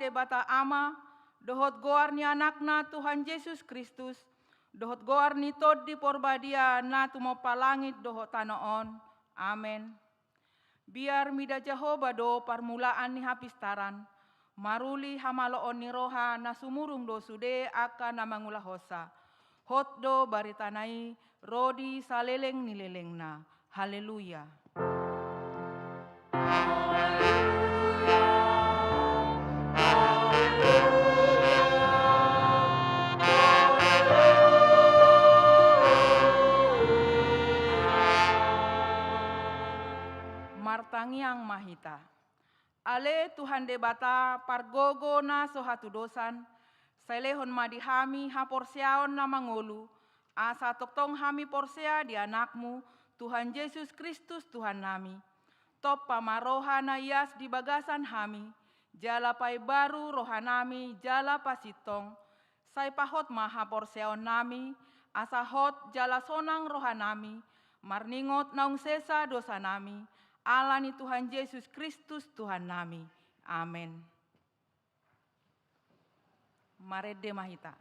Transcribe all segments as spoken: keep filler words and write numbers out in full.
Debata Ama, dohot goar ni Anakna Tuhan Jesus Kristus, dohot goar ni Tondi Porbadia na tumompa langit dohot tano on. Amen. Biar mida Jahowa do parmulaan ni hapistaran, maruli hamaloon ni roha na sumurung do sude angka na mangulahonsa. Hot do baritana i ro di saleleng ni lelengna. Haleluya. Martangiang ma hita. Ale Tuhan Debata, pargogo na so hatudosan, sai lehon ma di hami haporseaon na mangolu, asa tongtong hami porsea di Anakmu, Tuhan Jesus Kristus Tuhannami. Tompa ma roha na ias di bagasan hami, jala paimbaru rohanami jala pasintong, sai pahot ma haporseaonnami, asa hot jala sonang rohanami, marningot naung sesa dosanami, ala ni Tuhan Jesus Kristus Tuhannami. Amen. Marende ma hita.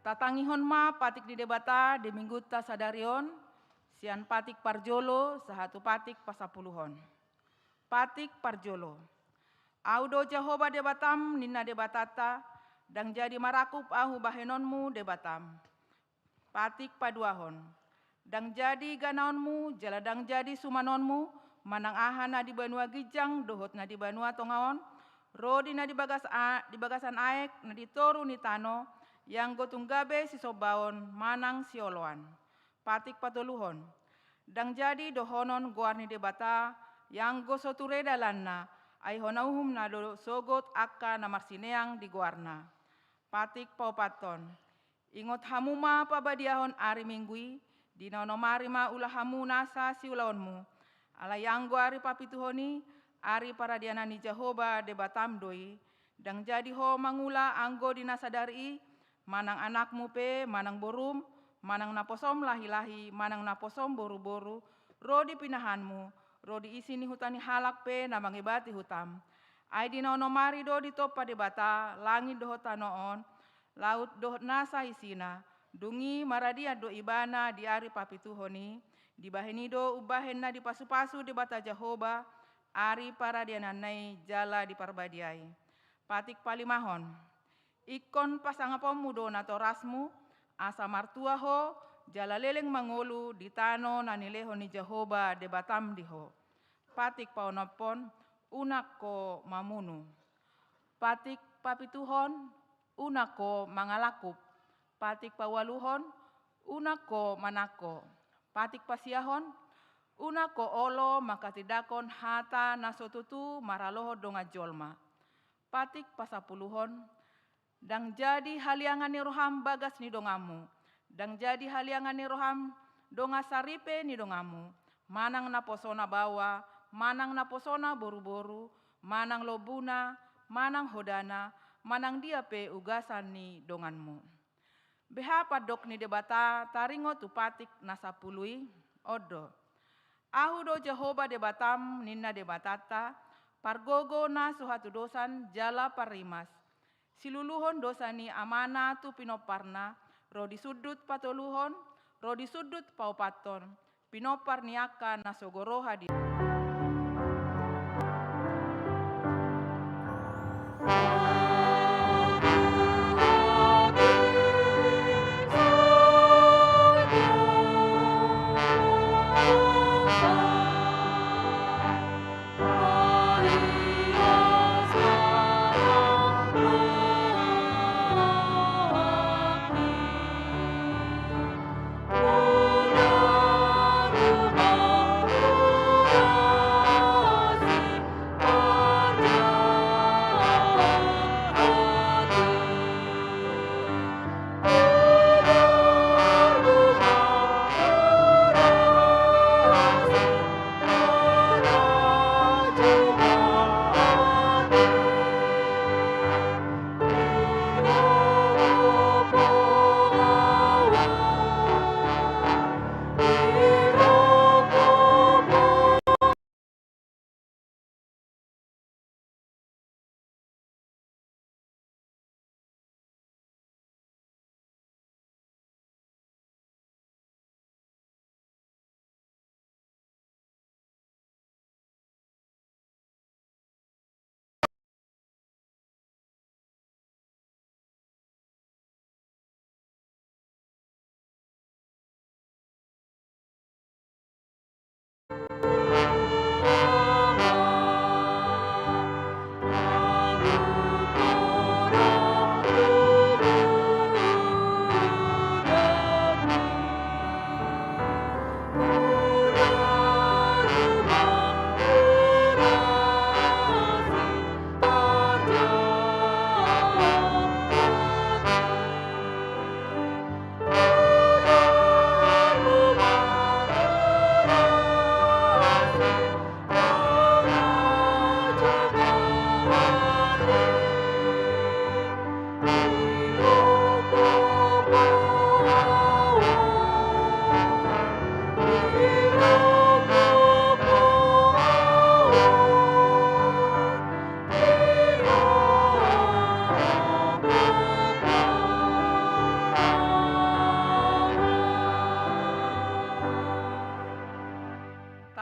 Tatangihon ma patik ni Debata di minggunta sadari on, sian patik parjolo sahat tu patik pasampuluhon. Patik parjolo. Ahu do Jahowa Debatam, ninna Debatanta, ndang jadi marangkup ahu bahenonmu Debatam. Patik paduahon. Ndang jadi ganaonmu, jala ndang jadi sumanonmu, manang aha na di banua ginjang dohot na di banua tonga on, ro di na di bagas a-, di bagasan aek, na di toru ni tano, ianggo tung gabe sisombaon manang sioloan. Patik patoluhon. Ndang jadi dohonon goar ni Debata, ianggo so ture dalanna, ai hona uhumna do sogot angka na marsineang di goarna. Patik paopathon. Ingot hamu ma pabadiahon ari Minggu i, di na onom ari ma ula hamu nasa siulaonmu. Alai anggo ari papituhon i, ari paradianan ni Jahowa Debatam do i, ndang jadi ho mangula anggo di na sadari i, manang anakmu pe, manang borum, manang naposom lahilahi, manang naposom boruboru, ro di pinahanmu, ro di isi ni huta ni halak pe na mangebati hutam. Ai di na onom ari do ditompa Debata langit dohot tano on, laut dohot nasa isina, dung i maradian do ibana di ari papituhon i, dibahen i do umbahen na dipasupasu Debata Jahowa, ari paradiananna i jala diparbadiai. Patik palimahon. Ingkon pasangaponmu do natorasmu, asa martua ho, jala leleng mangolu di tano na nilehon ni Jahowa Debatam di ho. Patik paonomhon, unang ho mamunu. Patik papituhon, unang ho mangalangkup. Patik paualuhon, unang ho manangko. Patik pasiahon, unang ho olo manghatindanghon hata na so tutu maralohon dongan jolma. Patik pasampuluhon, ndang jadi haliangan ni roham bagas ni donganmu, ndang jadi haliangan ni roham dongan saripe ni donganmu, manang naposona baoa, manang naposona boruboru, manang lombuna, manang hodana, manang dia pe ugasan ni donganmu. Beha pandok ni Debata taringot tu patik na sampulu i? On do. Ahu do Jahowa Debatam, ninna Debatanta, pargogo na so hatudosan jala parrimas. Siluluhon dosa ni amana tu pinomparna, ro di sundut patoluhon, ro di sundut paopathon, pinompar ni angka na sogo roha di.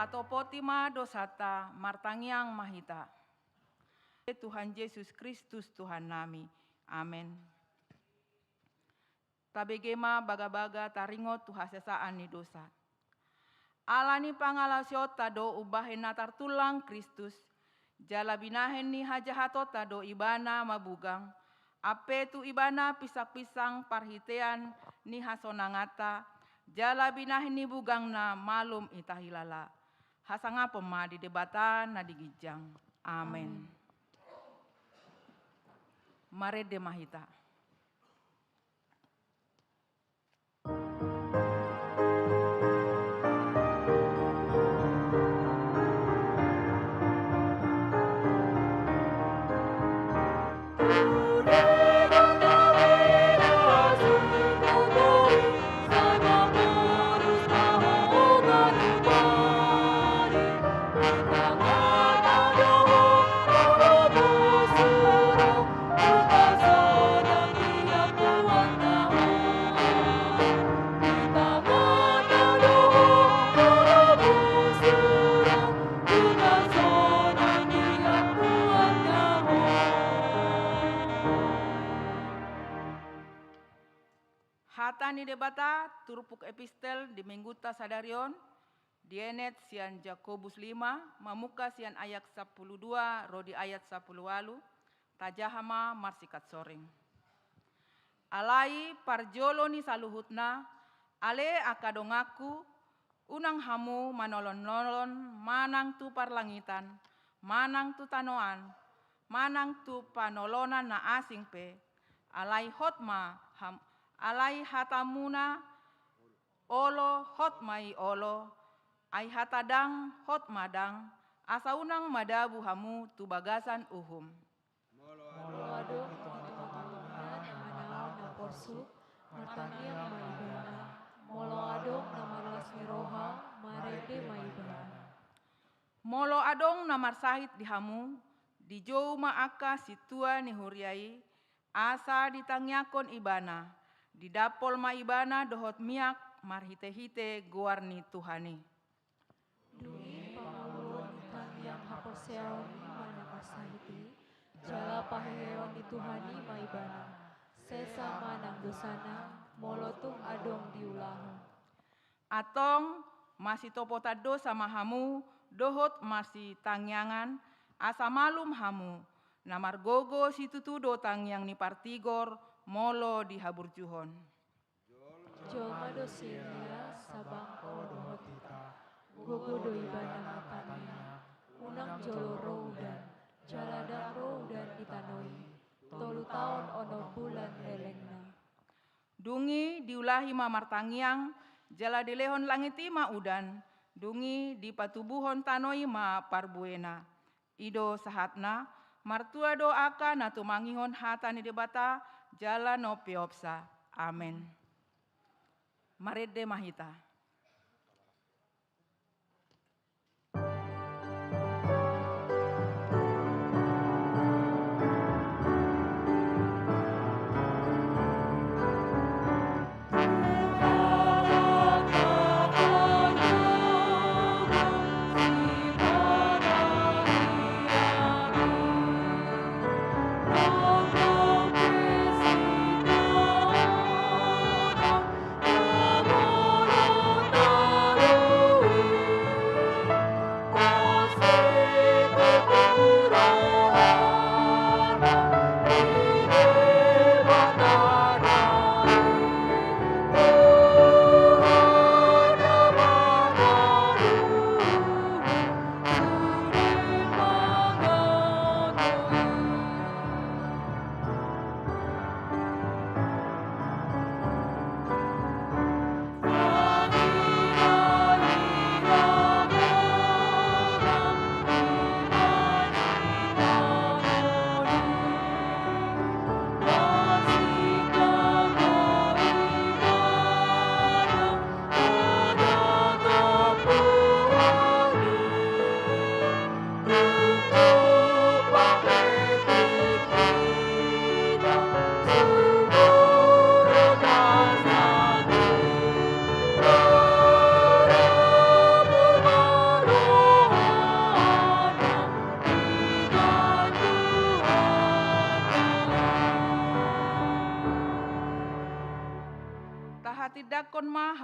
Tatopi ma dosanta, martangiang ma hita. Tuhan Jesus Kristus, Tuhannami. Amen. Tabege ma bagabaga taringot tu hasesaan ni dosa. Ala ni pangalaosionta do umbahen na tartullang Kristus, jala binahen ni hajahatonta do Ibana mabugang, ampe tu Ibana pinsangpinsang parhitean ni hasonanganta, jala binahen ni bugangna malum hita hilala. Hasangapon ma di Debata na di ginjang. Amen. Amen. Marende ma hita. Hata ni Debata, turpuk epistel di Minggunta sadari on, dienet sian Jakobus lima, mamungka sian ayat sampulu dua ro di ayat sampulu ualu, tajaha ma marsikat soring. Alai parjolo ni saluhutna, ale angka donganku, unang hamu manolon-nolon manang tu parlangitan, manang tu tano an, manang tu panolonan na asing pe, alai hot ma ham-, alai hatamuna olo, hot ma i olo, ai hata ndang, hot ma ndang, asa unang madabu hamu tu bagasan uhum. Molo adong di tongatongamuna na manaon na porsuk, martangiang ma ibana. Molo adong na marlas ni roha, marende ma ibana. Molo adong na marsahit di hamu, dijou ma angka sintua ni huria i, asa ditangiangkon ibana, didampol ma ibana dohot miak marhitehite goar ni Tuhan i. Dung i pangoluon ni tangiang haporseaon i ma na marsahit i, jala paheheon ni Tuhan i ma ibana. Sesa ma nang dosana, molo tung adong diulahon. Antong, masitopotan dosa ma hamu, dohot masitangiangan, asa malum hamu, na margogo situtu do tangiang ni partigor, molo dihaburjuhon. Jolma do sian ia sabangko dohot hita. Gogo do ibana martangiang. Unang jolo ro udan, jala ndang ro udan di tano i. Tolu taon onom bulan lelengna. Dung i diulahi ma martangiang, jala dilehon langit i ma udan, dung i dipatubuhon tano i ma parbuena. I do sahatna, martua do angka na tumangihon hata ni Debata, jala na umpeopsa. Amen. Marende ma hita.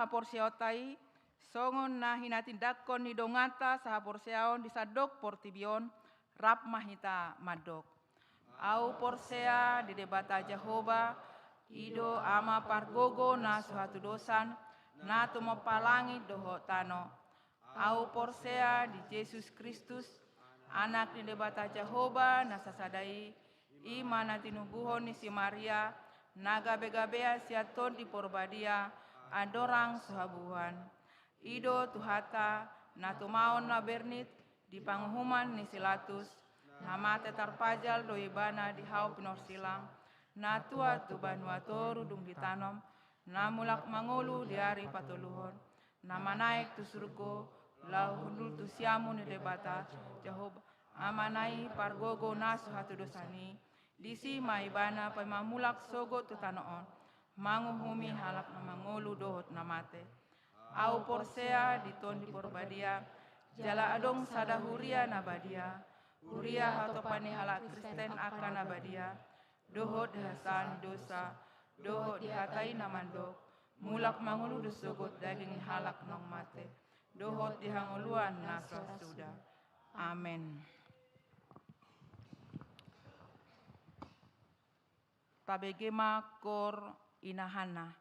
haporseaonta i, songon na hinatindangkon ni donganta sahaporseaon di sandok portibi on, rap ma hita mandok. Ahu porsea di Debata Jahowa, i do Ama pargogo na so hatudosan, na tumompa langit dohot tano. Ahu porsea di Jesus Kristus, Anak ni Debata Jahowa na sasada i, i ma na tinubuhon ni si Maria, na gabegabean sian Tondi Porbadia, andorang so habubuhan. I do Tuhanta, na tumaon na bernit di panguhuman ni si Latus, na mate tarpajal do ibana di hau pinorsilang, na tuat tu banua toru dung ditanom, na mulak mangolu di ari patoluhon, na manaek tu surgo, laho hundul tu siamun ni Debata Jahowa, Amana i pargogo na so hatudosan i, disi ma ibana paima mulak sogot tu tano on, manguhumi halak na mangolu dohot na mate. Ahu porsea di Tondi Porbadia, jala adong sada huria na badia, huria hatopan ni halak Kristen angka na badia, dohot di hasesaan ni dosa, dohot di hata i na mandok, mulak mangolu do sogot daging ni halak naung mate, dohot di hangoluan na so suda. Amen. Tabege ma koor ina Hanna.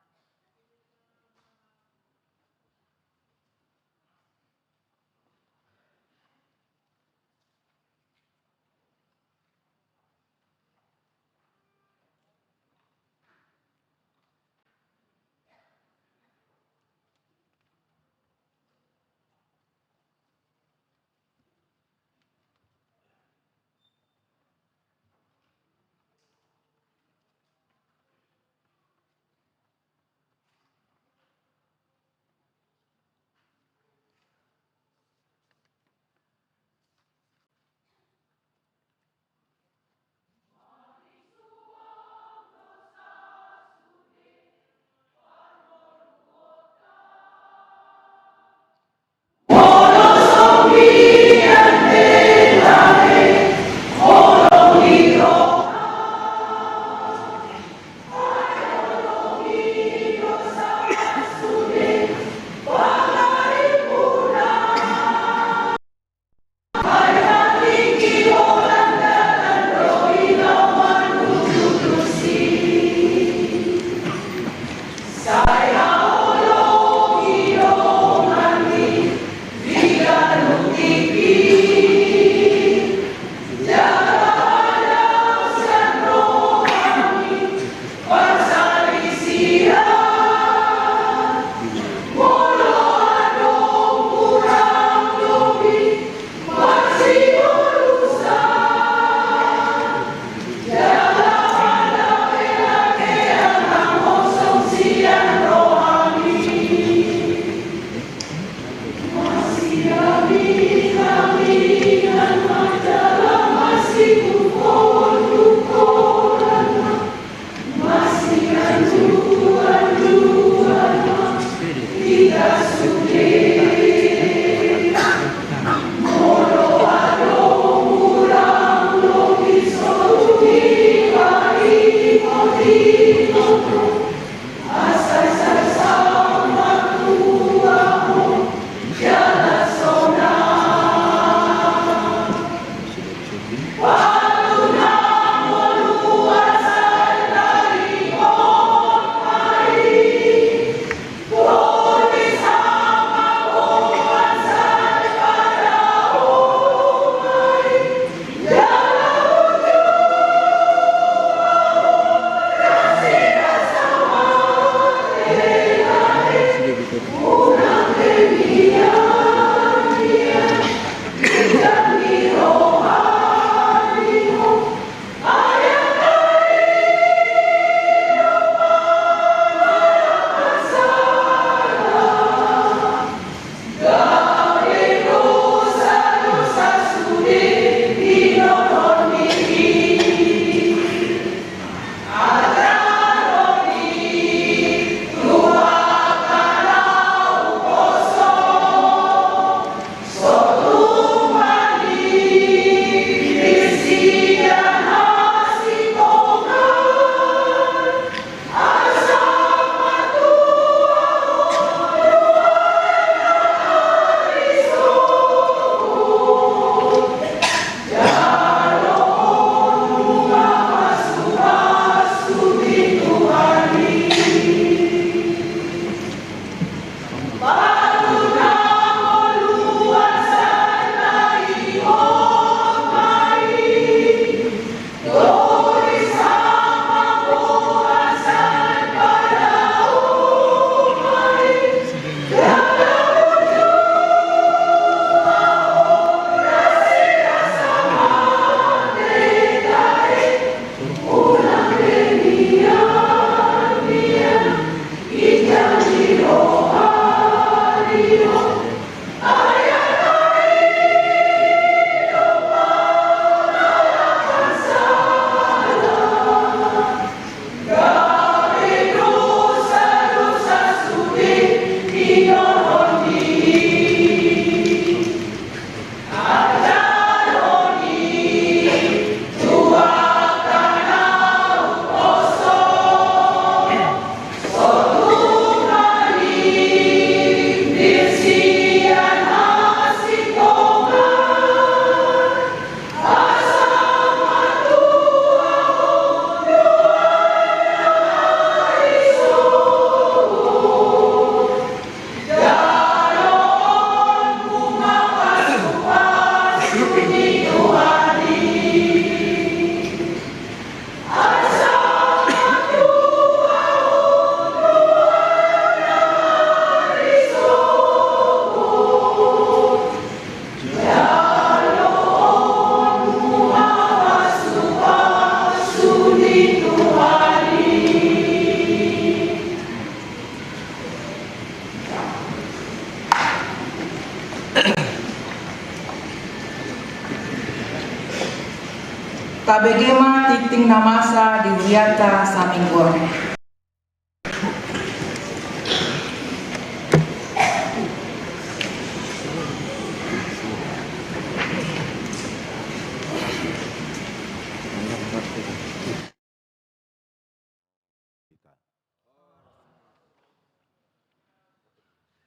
Tabege ma tingting na masa di hurianta saminggu on.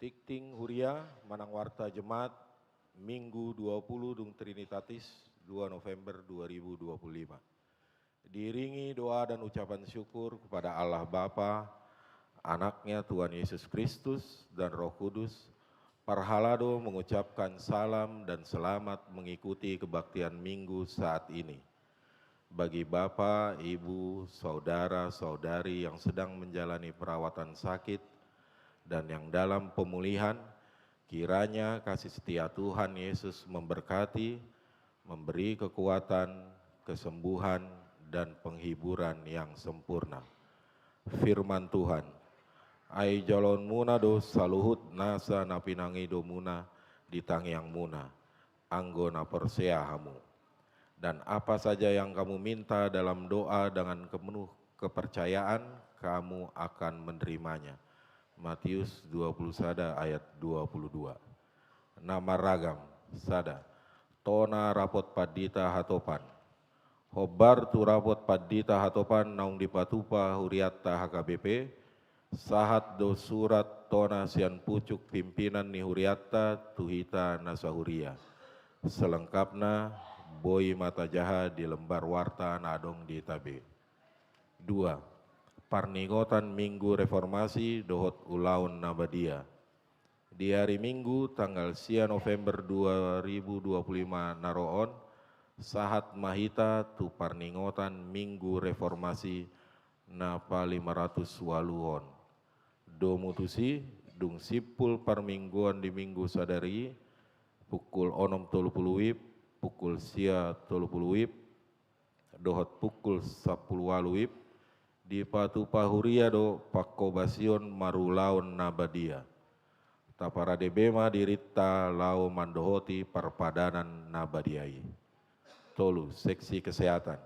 Tingting huria manang warta jemaat, Minggu dua puluh dung Trinitatis, dua November dua ribu dua puluh lima. Diiringi doa dan ucapan syukur kepada Allah Bapa, Anaknya Tuhan Yesus Kristus, dan Roh Kudus, parhalado mengucapkan salam dan selamat mengikuti kebaktian Minggu saat ini. Bagi Bapak, Ibu, Saudara, Saudari yang sedang menjalani perawatan sakit, dan yang dalam pemulihan, kiranya kasih setia Tuhan Yesus memberkati, memberi kekuatan, kesembuhan, dan penghiburan yang sempurna. Firman Tuhan. Ai jaloonmuna do saluhut nasa na pinangidomuna di tangiangmuna, anggo na porsea hamu. Dan apa saja yang kamu minta dalam doa dengan penuh kepercayaan, kamu akan menerimanya. Matius dua puluh sada ayat dua puluh dua. Na marragam, sada. Tona rapot pandita hatopan. Hombar tu rapot pandita hatopan naung dipatupa hurianta H K B P, sahat do surat tona sian pucuk pimpinan ni hurianta tu hita na sahuria. Selengkapna boi ma tajaha di lembar warta na adong di ita be. Dua. Parningotan Minggu Reformasi dohot ulaon na badia. Di ari Minggu tanggal sia November dua ribu dua puluh lima na ro on, sahat ma hita tu parningotan Minggu Reformasi na palima ratus walu on. Domu tusi, dung simpul parmingguon di Minggu sadari, pukul onom tolu pulu WIB, pukul sia tolu pulu WIB, dohot pukul sampulu walu WIB, dipatupa huria do pangkobasion marulaon na badia. Taparade be ma dirinta laho mandohoti parpadanan na badia i. Tolu, seksi kesehatan.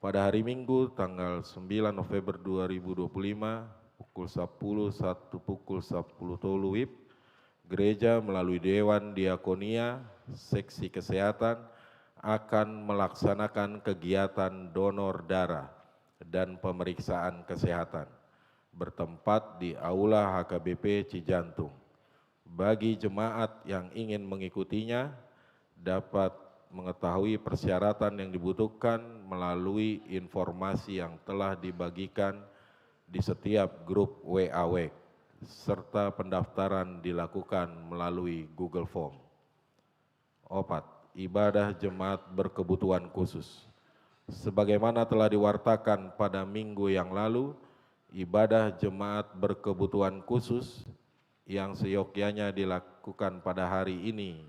Pada hari Minggu, tanggal sembilan November dua ribu dua puluh lima, pukul sampulu satu, pukul sampulu tolu WIB, gereja melalui Dewan Diakonia, seksi kesehatan, akan melaksanakan kegiatan donor darah dan pemeriksaan kesehatan, bertempat di Aula H K B P Cijantung. Bagi jemaat yang ingin mengikutinya, dapat mengetahui persyaratan yang dibutuhkan melalui informasi yang telah dibagikan di setiap grup WA WEG, serta pendaftaran dilakukan melalui Google Form. Opat, ibadah jemaat berkebutuhan khusus. Sebagaimana telah diwartakan pada minggu yang lalu, ibadah jemaat berkebutuhan khusus yang seyogyanya dilakukan pada hari ini,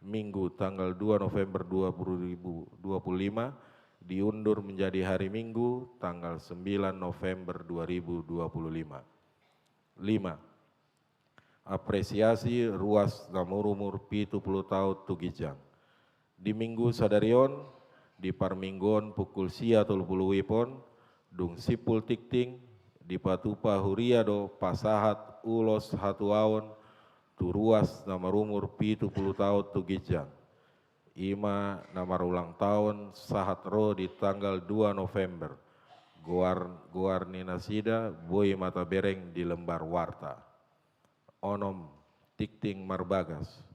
Minggu tanggal dua November dua ribu dua puluh lima, diundur menjadi hari Minggu tanggal sembilan November dua ribu dua puluh lima. Lima, apresiasi ruas na marumur pitu pulu taon tu ginjang. Di Minggu sadari on, di parmingguon pukul sia tolu pulu WIB on, dung simpul tingting, dipatupa huria do pasahat ulos hatuaon tu ruas na marumur pitu pulu taon tu ginjang. I ma na marulang taon sahat ro di tanggal dua November. Goar, goar ni nasida boi ma tabereng di lembar warta. Onom, tingting marbagas.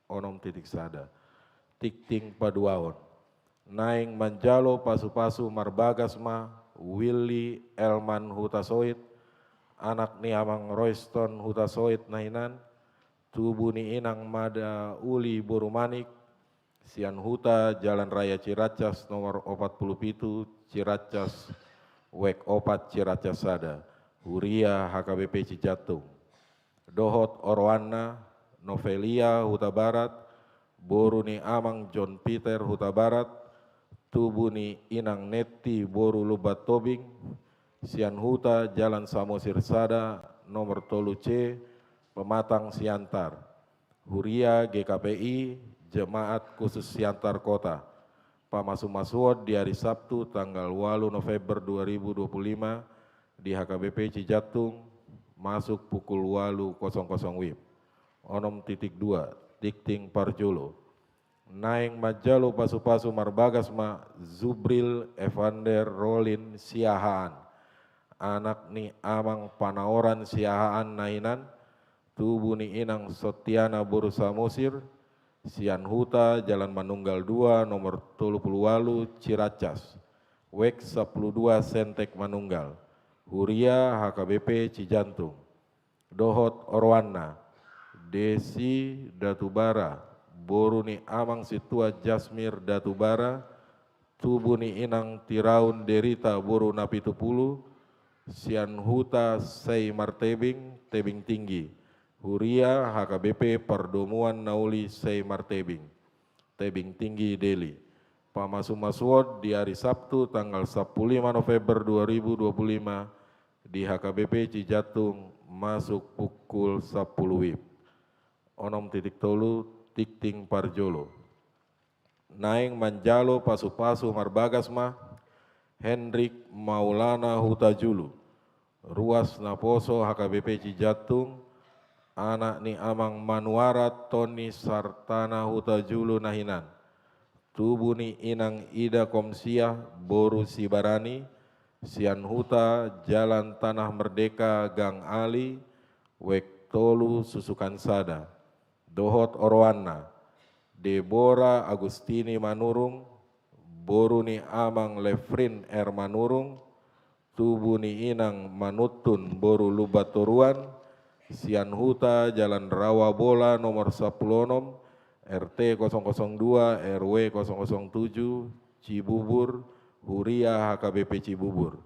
Onom titik sada. Tingting paduaon. Naeng manjalo pasupasu marbagas ma Willy Elman Hutasoit, anak ni Amang Royston Hutasoit na hinan, tubu ni Inang Mada Uli boru Manik, sian huta Jalan Raya Ciracas nomor opat pulu pitu, Ciracas, WEG opat, Ciracas sada, huria H K B P Cijantung. Dohot oroanna, Novelia Hutabarat, boru ni Amang John Peter Hutabarat, tubu ni Inang Netti boru Lumban Tobing, sian huta Jalan Samosir sada, nomor tolu C, Pematang, Siantar. Huria G K P I, Jemaat Khusus Siantar Kota. Pamasumasuon di ari Sabtu tanggal ualu November dua ribu dua puluh lima di H K B P Cijantung, masuk pukul ualu kosong kosong WIB. Onom titik dua, tingting parjolo. Naeng manjalo pasupasu marbagas ma Zubril Evander Rolin Siahaan, anak ni Amang Panaoran Siahaan na hinan, tubu ni Inang Sotiana boru Samosir, sian huta Jalan Manunggal dua, nomor tolu pulu ualu, Ciracas, wek sampulu dua Sentek Manunggal, huria H K B P Cijantung. Dohot oroanna, Desi Datubara, boru ni Amang Sintua Jasmir Datubara, tubu ni Inang Tiraun Derita boru Napitupulu, sian huta Sei Martebing, Tebing Tinggi, huria H K B P Pardomuan Na Uli Sei Martebing, Tebing Tinggi, Deli. Pamasumasuon di ari Sabtu tanggal sampulu lima November dua ribu dua puluh lima di H K B P Cijantung, masuk pukul sampulu WIB. Onom titik tolu, tingting parjolo. Naeng manjalo pasupasu marbagas ma Hendrik Maulana Hutajulu, ruas naposo H K B P Cijantung, anak ni Amang Manuara Toni Sartana Hutajulu na hinan, tubu ni Inang Ida Komsiah boru Sibarani, sian huta Jalan Tanah Merdeka Gang Ali, wek tolu susukan sada. Dohot oroanna, Debora Agustini Manurung, boru ni Amang Lefrin R Manurung, tubu ni Inang Manuntun boru Lumbantoruan, sian huta Jalan Rawa Bola nomor sampulu onom, R T kosong kosong dua, R W kosong kosong tujuh, Cibubur, huria H K B P Cibubur.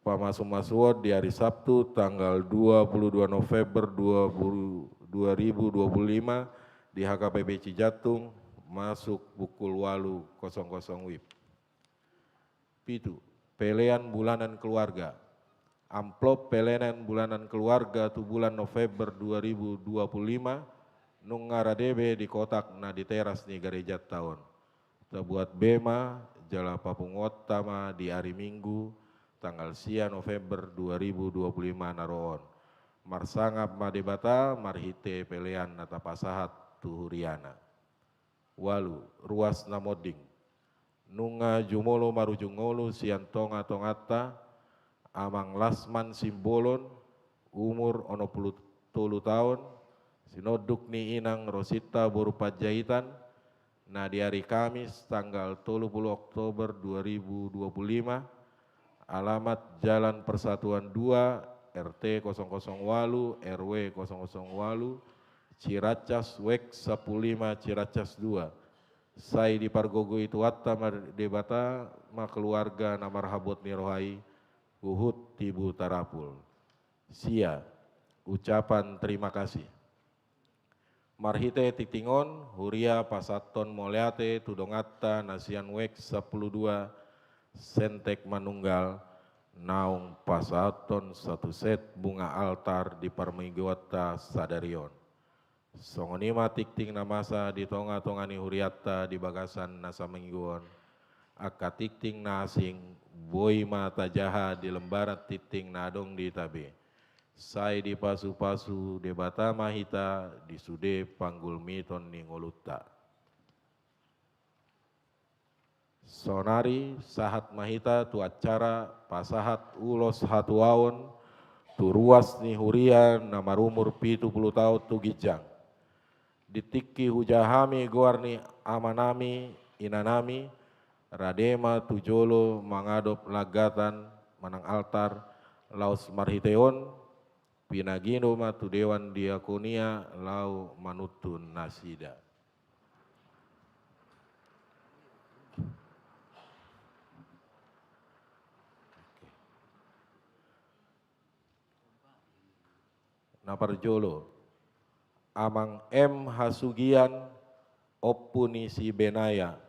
Pamasumasuon di ari Sabtu tanggal dua puluh dua November dua puluh, dua ribu dua puluh lima di H K B P Cijantung, masuk pukul ualu kosong kosong WIB. Pitu, pelean bulanan keluarga. Amplop pelean bulanan keluarga tu bulan November dua ribu dua puluh lima nunga rade be di kotak na di teras ni garejanta on. Tabuat be ma jala papunguonta ma di ari Minggu tanggal sia November dua ribu dua puluh lima na ro on. Marsangap ma Debata marhite pelean na tapasahat tu huriana. Ualu, ruas na monding. Nunga jumolo marujung ngolu sian tongatonganta, Amang Lasman Simbolon, umur onom pulu tolu taon, sinonduk ni Inang Rosinta boru Panjaitan, na di ari Kamis tanggal tolu pulu Oktober dua ribu dua puluh lima, alamat Jalan Persatuan dua, R T kosong kosong ualu, R W kosong kosong ualu, Ciracas, wek sampulu lima Ciracas dua. Sai dipargogoi Tuhanta ma Debata ma keluarga na marhabot ni roha i, huhut tibu tarapul. Sia, ucapan terima kasih. Marhite tingting on, huria pasahathon mauliate tu donganta na sian wek sampulu dua Sentek Manunggal, naung pasahathon satu set bunga altar di parmingguonta sadari on. Songon i ma tingting na masa di tongatonga ni hurianta di bagasan na saminggu on. Angka tingting na asing boi ma tajaha di lembaran tingting na adong di hita be. Sai dipasupasu Debata ma hita di sude panggulmiton ni ngolunta. Saonari sahat ma hita tu acara pasahat ulos hatuaon tu ruas ni huria na marumur pitu pulu taon tu ginjang. Di tingki hujaha hami goar ni amanami, inanami, rade ma tu jolo mangadop langgatan manang altar, laos marhite on pinagino ma tu dewan diakonia laho manuntun nasida. Na parjolo, Amang M Hasugian, ompu ni si Benaya,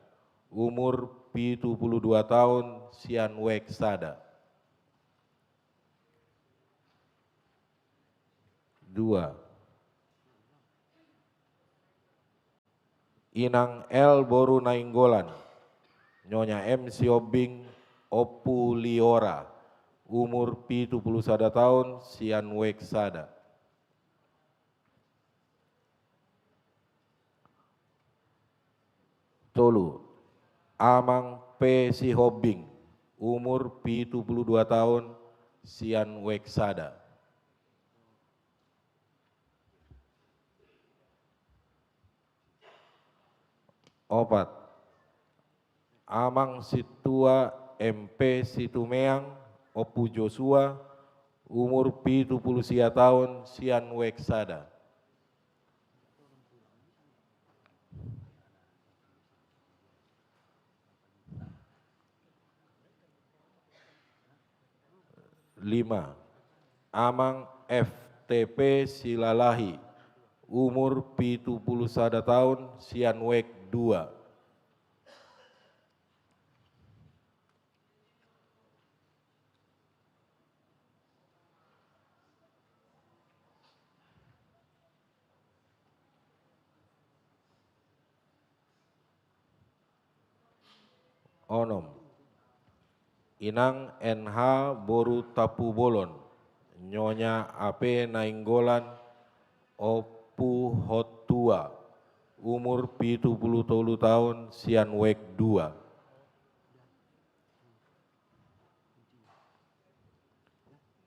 umur pitu pulu dua taon, sian wek sada. Dua. Inang L boru Nainggolan, Nyonya M Sihombing, Ompu Liora, umur pitu pulu sada taon, sian wijk sada. Tolu, Amang P Sihombing, umur pitu pulu dua taon, sian wijk sada. Opat, Amang Sintua M P Situmeang, Ompu Josua, umur pitu pulu sia taon, sian wijk sada. Lima, Amang F T P Silalahi, umur pitu pulu sada taon, sian wijk dua. Onom, Inang N H boru Tampubolon, Nyonya A P Nainggolan, Ompu Hottua, umur pitu pulu tolu taon, sian wijk dua.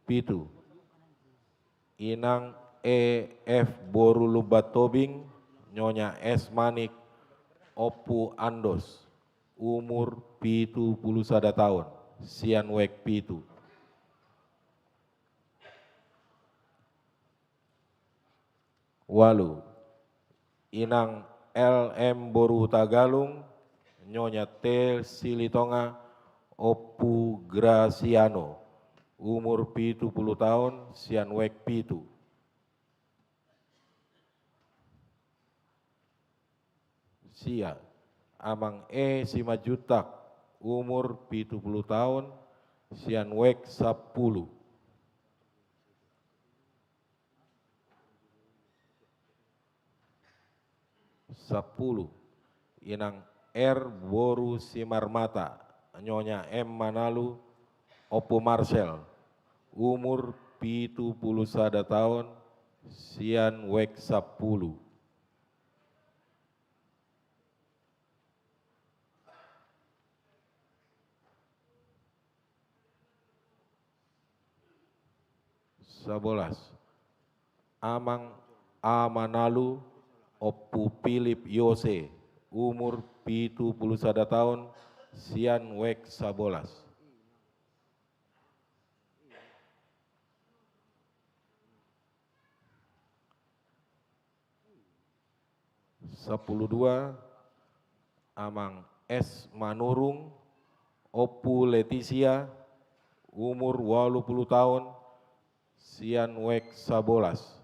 Pitu, Inang E F boru Lumban Tobing, Nyonya S Manik, Ompu Andos, umur pitu pulu sada taon, sian wijk pitu. Ualu, Inang L M boru Hutagalung, Nyonya T Silitonga, Ompu Grasiano, umur pitu pulu taon, sian wijk pitu. Sia, Amang E Simanjuntak, umur pitu pulu taon, sian wijk sampulu. Sampulu, Inang R boru Simarmata, Nyonya M Manalu, Ompu Marsel, umur pitu pulu sada taon, sian wijk sampulu. Sabolas, Amang A Manalu, Ompu Pilip Yose, umur pitu pulu sada taon, sian wijk sabolas. Sampulu dua, Amang S Manurung, Ompu Letisia, umur ualu pulu taon, sian wijk sabolas.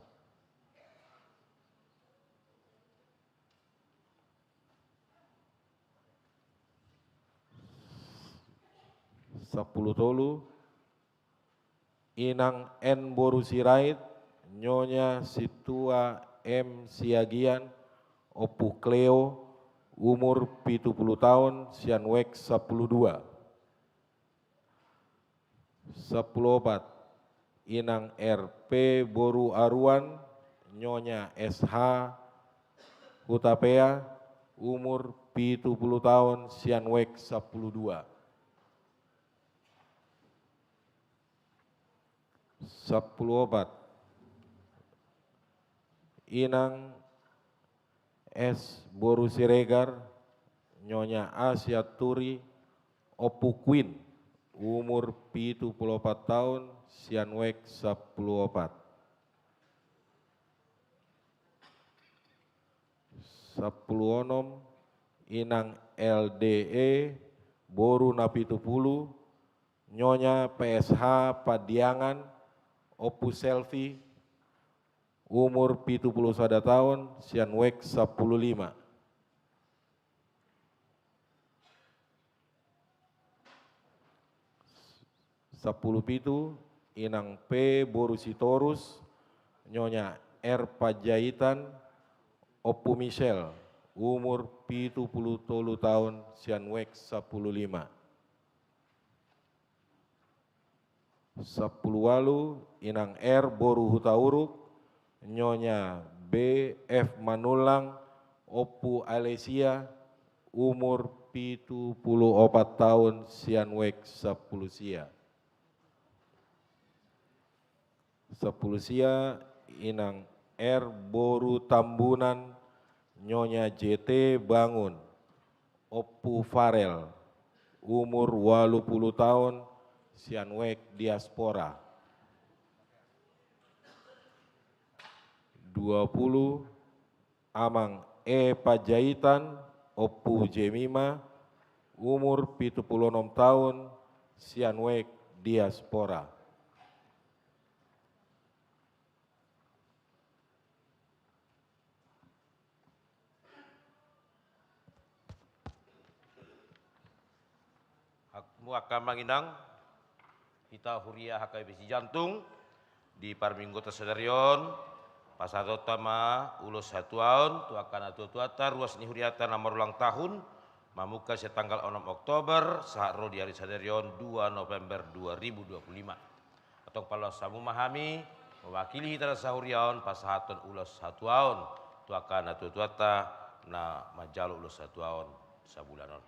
Sampulu tolu, Inang N boru Sirait, Nyonya Sintua M Siagian, Ompu Kleo, umur pitu pulu taon, sian wijk sampulu dua. Sampulu opat, Inang R P boru Aruan, Nyonya S H Hutapea, umur pitu pulu taon, sian wijk sampulu dua. Sampulu opat, Inang S boru Siregar, Nyonya A Sianturi, Ompu Kuin, umur pitu pulu opat taon, sian wijk sampulu opat. Sampulu onom, Inang L D E boru Napitupulu, Nyonya P S H Pandiangan, Ompu Selvi, umur pitu pulu sada taon, sian wijk sampulu lima. Sampulu pitu, Inang P boru Sitorus, Nyonya R Panjaitan, Ompu Michel, umur pitu pulu tolu taon, sian wijk sampulu lima. Sampulu ualu, Inang R boru Hutauruk, Nyonya B F Manullang, Ompu Alesia, umur pitu pulu opat taon, sian wijk sampulu sia. Sampulu sia, Inang R boru Tambunan, Nyonya J T Bangun, Ompu Farel, umur ualu pulu taon, sian wijk diaspora. Dua pulu, Amang E Panjaitan, Ompu Jemima, umur pitu pulu onom taon, sian wijk diaspora. Hak-, mu angka amang inang, hita huria H K B P Sijantung, di parmingguonta sadari on, pasahatonta ma ulos hatuaon tu angka natuatuanta, ruas ni hurianta na marulang tahun, mamungka sian tanggal onom Oktober, sahat ro di ari sadari on, dua November dua ribu dua puluh lima. Antong paloas hamu ma hami, mewakili hita na sahuria on pasahathon ulos hatuaon tu angka natuatuanta na manjalo ulos hatuaon sabulanon.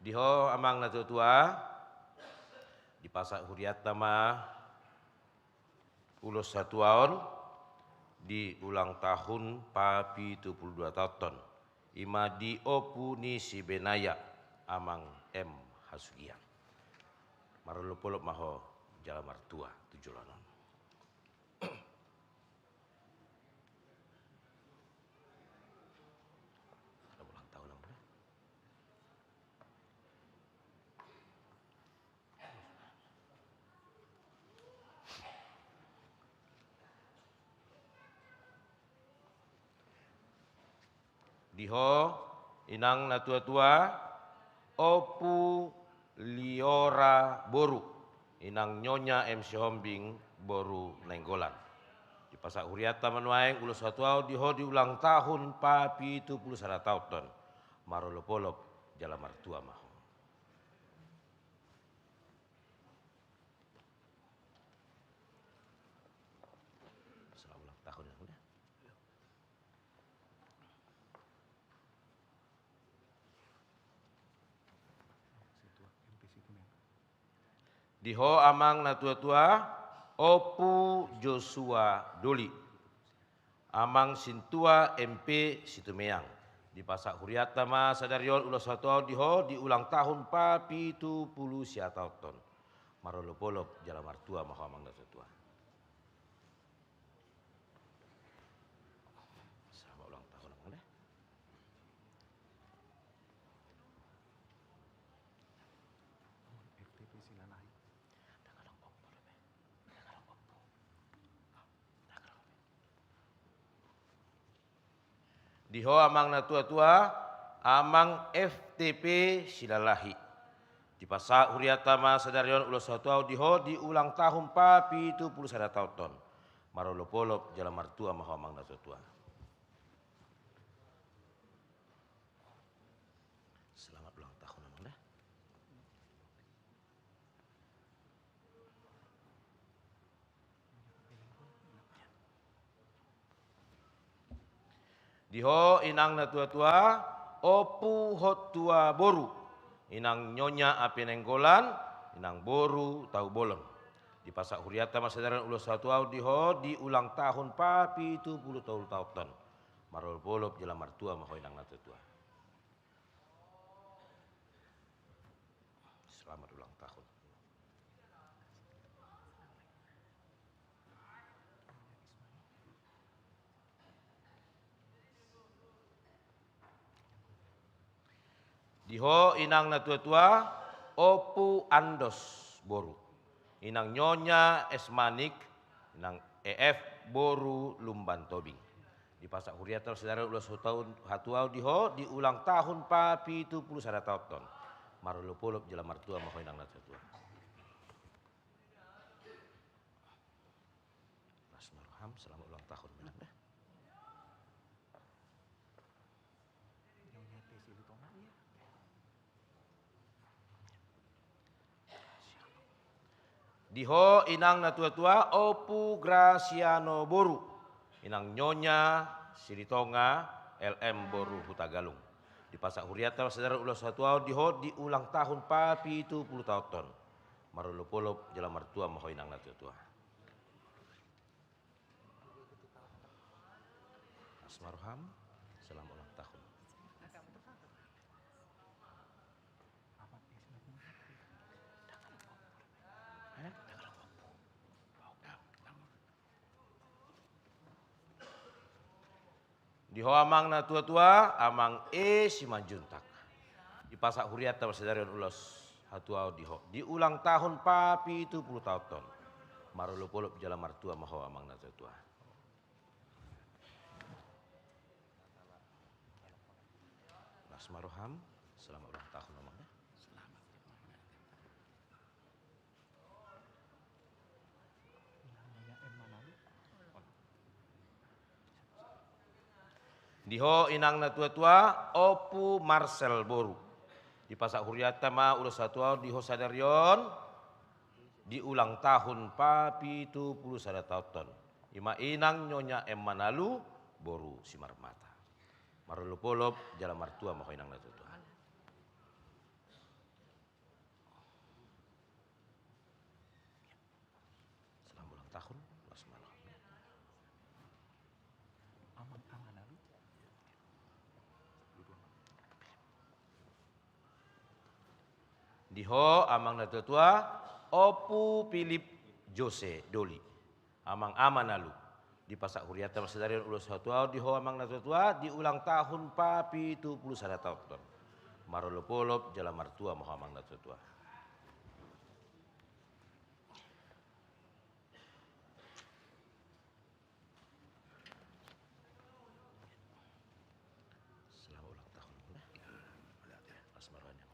Di ho amang natuatua, dipasahat hurianta ma ulos hatuaon di ulang tahun papitu pulu dua taonton. I ma di ompu ni si Benaya, Amang M Hasugian. Marolopolop ma ho jala martua tu joloan on. Selamat ulang tahun, Amang. Di ho inang natuatua, Ompu Liora boru, inang Nyonya M Sihombing boru Nainggolan. Dipasahat hurianta ma nuaeng ulos hatuaon di ho di ulang tahun papitu pulu sada taonton. Marolopolop jala martua ma ho. Selamat ulang tahun, Inang, ya. Di ho amang natuatua, Ompu Joshua Doli, Amang Sintua M P Situmeang. Dipasahat hurianta ma sadari on ulos hatuaon di ho di ulang tahun papitu pulu sia taonton. Marolopolop jala martua ma ho amang natuatua. Selamat ulang tahun, Amang, ya. Di ho amang natuatua, Amang F T P Silalahi. Dipasahat hurianta ma sadari on ulos hatuaon di ho di ulang tahun papitu pulu sada taonton. Marolopolop jala martua ma ho amang natuatua. Selamat ulang tahun, Amang, da. Di ho inang natuatua, Ompu Hottua boru, inang Nyonya Api Nainggolan, inang boru Tahu Bolon. Dipasahat hurianta ma sadari on ulos hatuaon di ho di ulang tahun papitu pulu tolu taonton. Marolopolop jala martua ma ho inang natuatua. Selamat ulang tahun. Di ho inang natuatua, Ompu Andos boru, inang Nyonya Esmanik, inang E F boru Lumban Tobing. Dipasahat hurianta sadari on ulos hatuaon, hatuaon di ho di ulang tahun papitupulu sada taonta on. Marolopolop jala martua ma ho inang natuatua. Las ma roham, selamat ulang tahun, Inang, da. Di ho inang natuatua, Ompu Grasiano boru, inang Nyonya Silitonga, L M boru Hutagalung. Dipasahat hurianta sadari on ulos hatuaon di ho di ulang tahun papitupulu taonta on. Marolopolop jala martua ma ho inang natuatua. Las ma roham, selamat ulang tahun. Di ho amang natuatua, Amang E Simanjuntak. Dipasahat hurianta sadari on ulos hatuaon di ho di ulang tahun papitupulu taonta on. Marolopolop jala martua ma ho amang natuatua. Las ma roham, selamat ulang tahun, Amang, da. Di ho inang natuatua, Ompu Marsel boru. Dipasahat hurianta ma ulos hatuaon di ho sadari on di ulang tahun papitupulu sada taonta on. I ma inang Nyonya M Manalu boru Simarmata. Marolopolop jala martua ma ho inang natuatua. Selamat ulang tahun, Mas Malo. Di ho amang natuatua, Ompu Philip Jose Doli. Amang A Manalu. Dipasahat hurianta ma sadari on ulos hatuaon di ho amang natuatua di ulang tahun papitupulu sada taonta on. Marolopolop jala martua ma ho amang natuatua. Selamat ulang tahun. Las ma roham.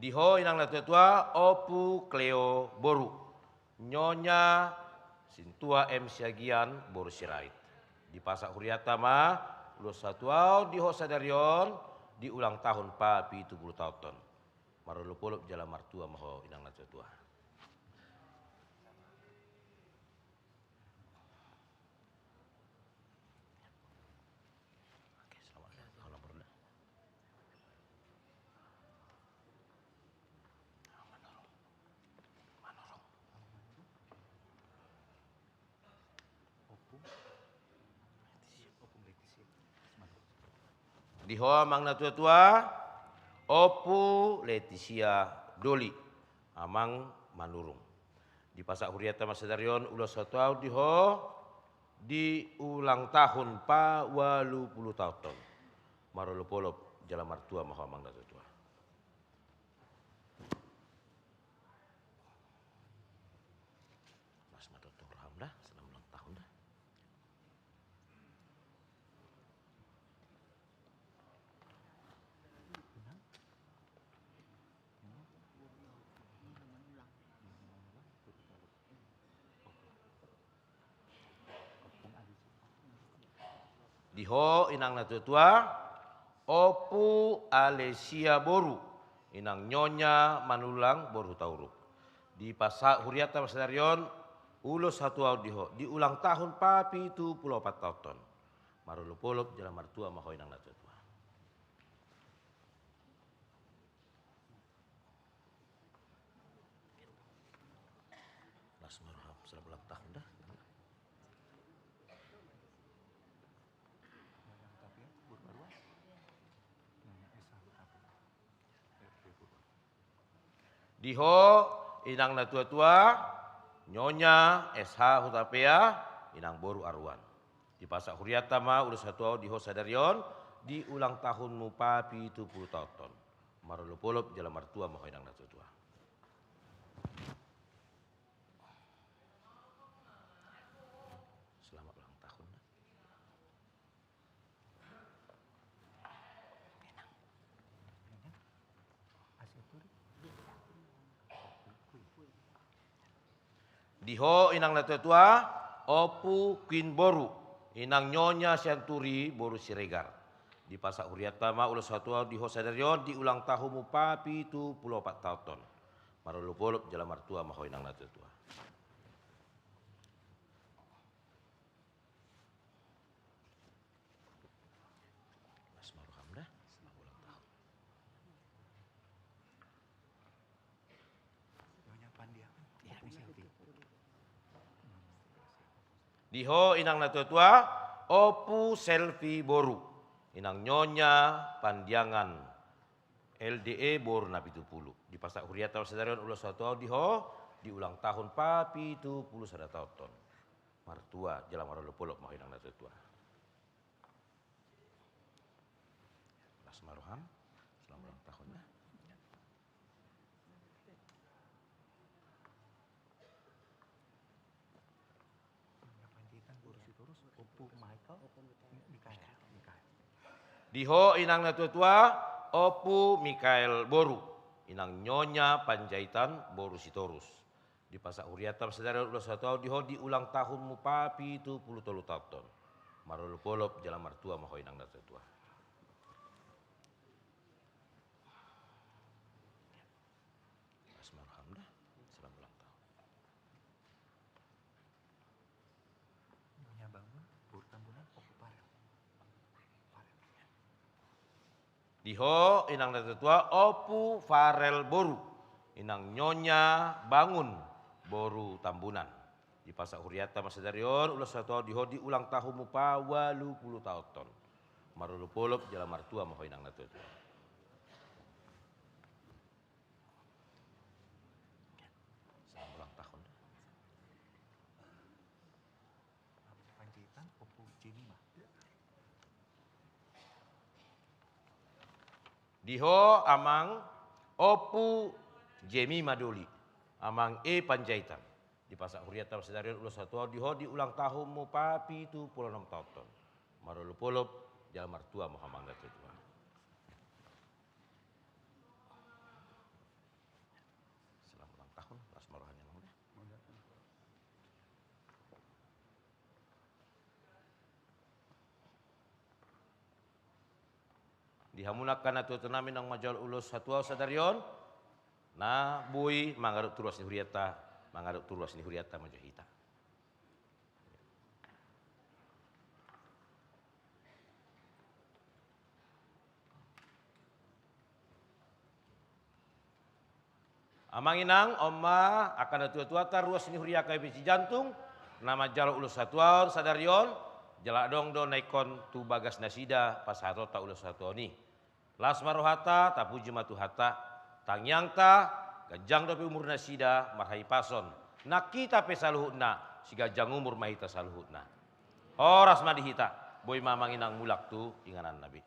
Di ho inang natuatua, Ompu Kleo boru, Nyonya Sintua M Siagian boru Sirait. Dipasahat hurianta ma ulos hatuaon di ho sadari on di ulang tahun papitupulu taonta on. Marolopolop jala martua ma ho inang natuatua. Oke, selamat. Kalau perlu. Manurung. Manurung. Di ho amang natuatua, Ompu Letisia Doli, amang Manurung. Dipasahat hurianta ma sadari on ulos hatuaon di ho di ulang tahun paualupulu taonta on. Marolopolop jala martua ma ho amang natuatua. Las ma tutu roham da, selamat ulang tahun da. Di ho inang natuatua, Ompu Alesia boru, inang Nyonya Manulang boru Hutauruk. Dipasahat hurianta ma sadari on ulos hatuaon di ho di ulang tahun papitupulu opat taonta on. Marolopolop jala martua ma ho inang natuatua. Las ma roham, selamat ulang tahun da. Di ho inang natuatua, Nyonya S H Hutapea, inang boru Aruan. Dipasahat hurianta ma ulos hatuaon di ho sadari on di ulang tahunmu papitu pulu taon on. Marolopolop jala martua ma ho inang na tuatua. Selamat ulang tahun, Nak. Di ho inang na tuatua, Ompu Queen boru, inang Nyonya Sianturi boru Siregar. Dipasahat hurianta ma ulos hatuaon di ho sadari on di ulang tahunmu papitu pulu opat taon on. Marolopolop jala martua ma ho inang na tuatua. Las ma roham da. Selamat ulang tahun. Nyonya Pandiangan. Iya, ini selfie. Di ho inang na tuatua, Ompu Selvi boru, inang Nyonya Pandiangan L D E boru na pitu pulu. Dipasahat hurianta ma sadari on ulos hatuaon di ho di ulang tahun papitu pulu sada taon on. Martua jala marolopolop ma ho inang na tuatua. Las ma roham. Selamat ulang tahun, ya. Di ho inang na tuatua, Ompu Mikael boru, inang Nyonya Panjaitan boru Sitorus. Dipasahat hurianta ma sadari on ulos hatuaon di ho di ulang tahunmu papitu pulu tolu taon on. Marolopolop jala martua ma ho inang na tuatua. Las ma roham da. Selamat ulang tahun. Nyonya Bangun boru Tambunan, Ompu Farel. Di ho inang na tuatua, Ompu Farel boru, inang Nyonya Bangun boru Tambunan. Dipasahat hurianta ma sadari on ulos hatuaon di ho di ulang tahunmu paualu pulu taon on. Marolopolop jala martua ma ho inang na tuatua. Selamat ulang tahun. Panjaitan, Ompu Jemima. Di ho amang Ompu Jemima Doli, amang E Panjaitan. Dipasahat hurianta ma sadari on ulos hatuaon di ho di ulang tahunmu papitu pulu onom taon on. Marolopolop jala martua ma ho amang na tuatua. Selamat ulang tahun, las ma roha ni amang da. Di hamu angka na tuatua nami naung manjalo ulos hatuaon sadari on, na boi mangadop tu ruas ni hurianta, mangadop tu ruas ni hurianta ma jo hita. Amang inang, on ma angka na tuatuanta ruas ni huria K P P Cijantung na manjalo ulos hatuaon sadari on, jala adong do na ingkon tu bagas nasida pasahatonta ulos hatuaon i. Las ma rohanta, tapuji ma Tuhanta, tangiangta, ganjang dope umur nasida marhahipason. Nang hita pe saluhutna, siganjang umur ma hita saluhutna. Horas ma di hita, boi ma amang inang mulak tu ingananna be.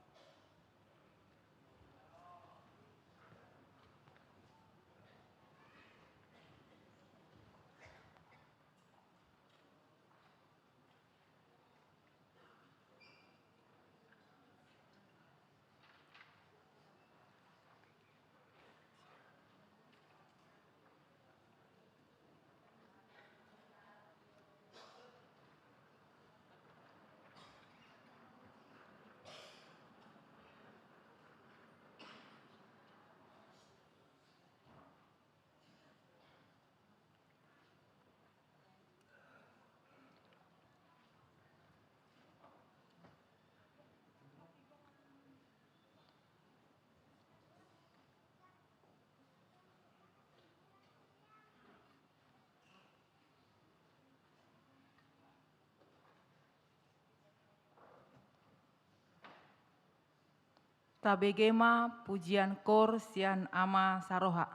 Tabege ma pujian koor sian Ama Saroha.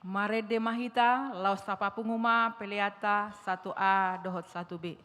Marende ma hita, laos tapapungu ma peleanta satu A dohot satu B.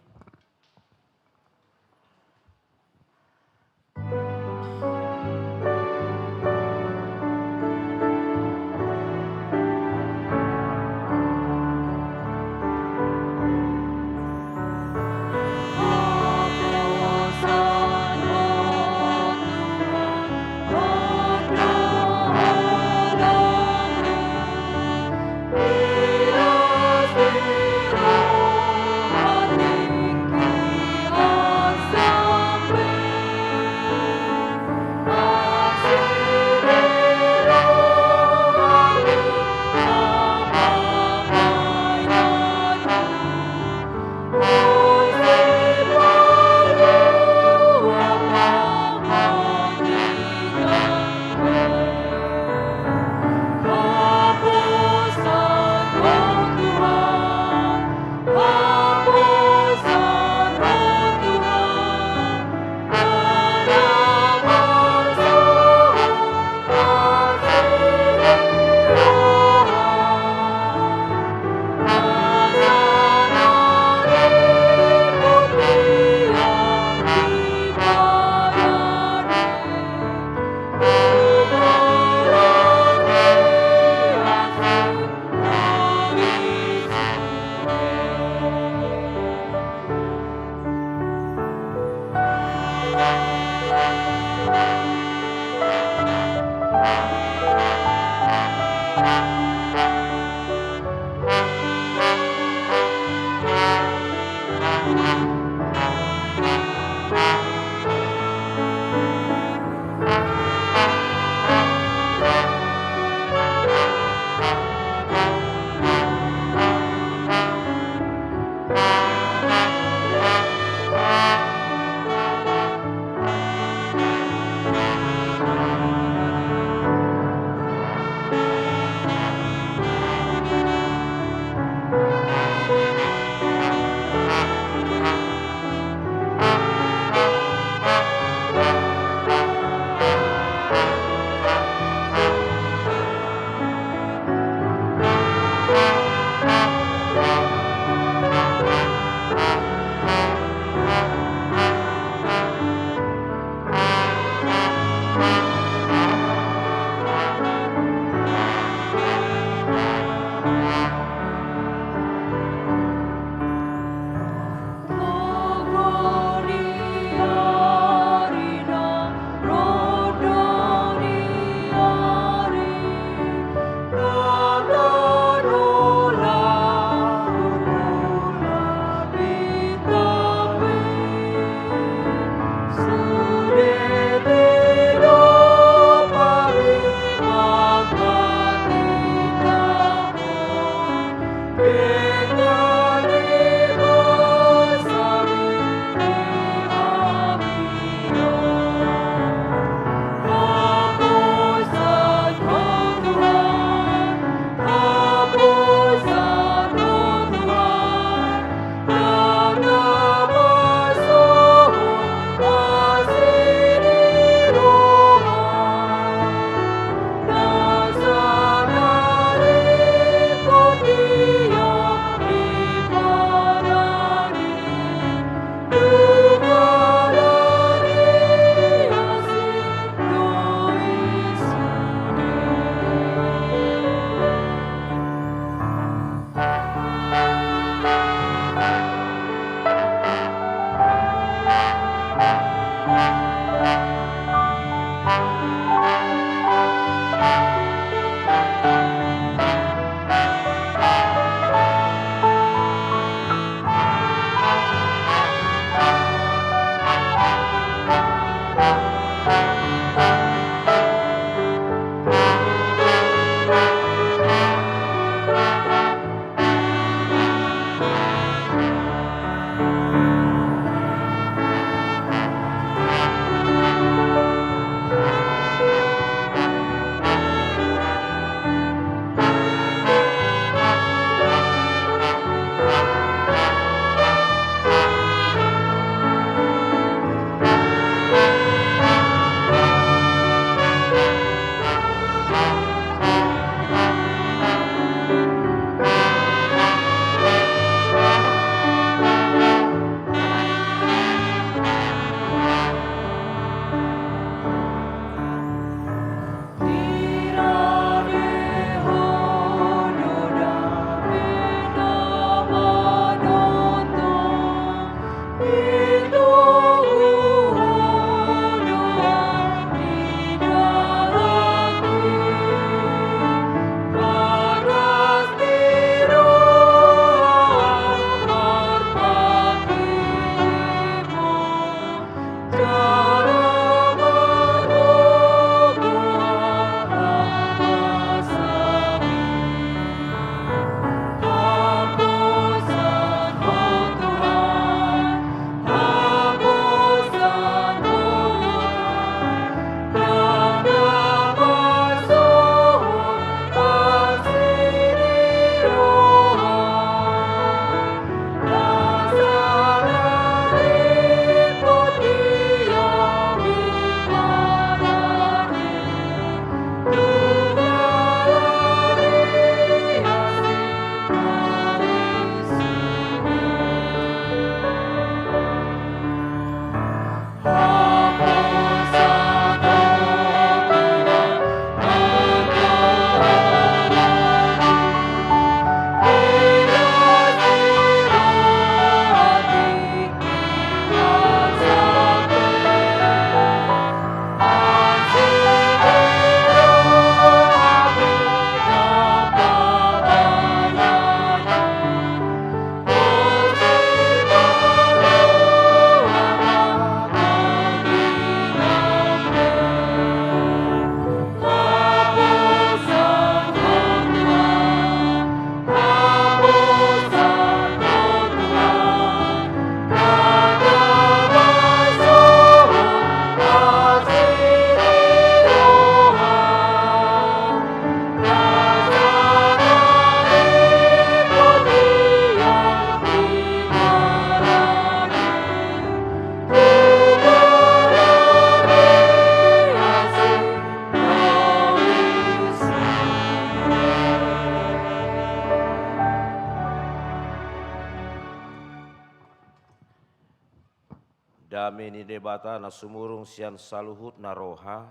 Dame ni Debata na sumurung sian saluhutna roha,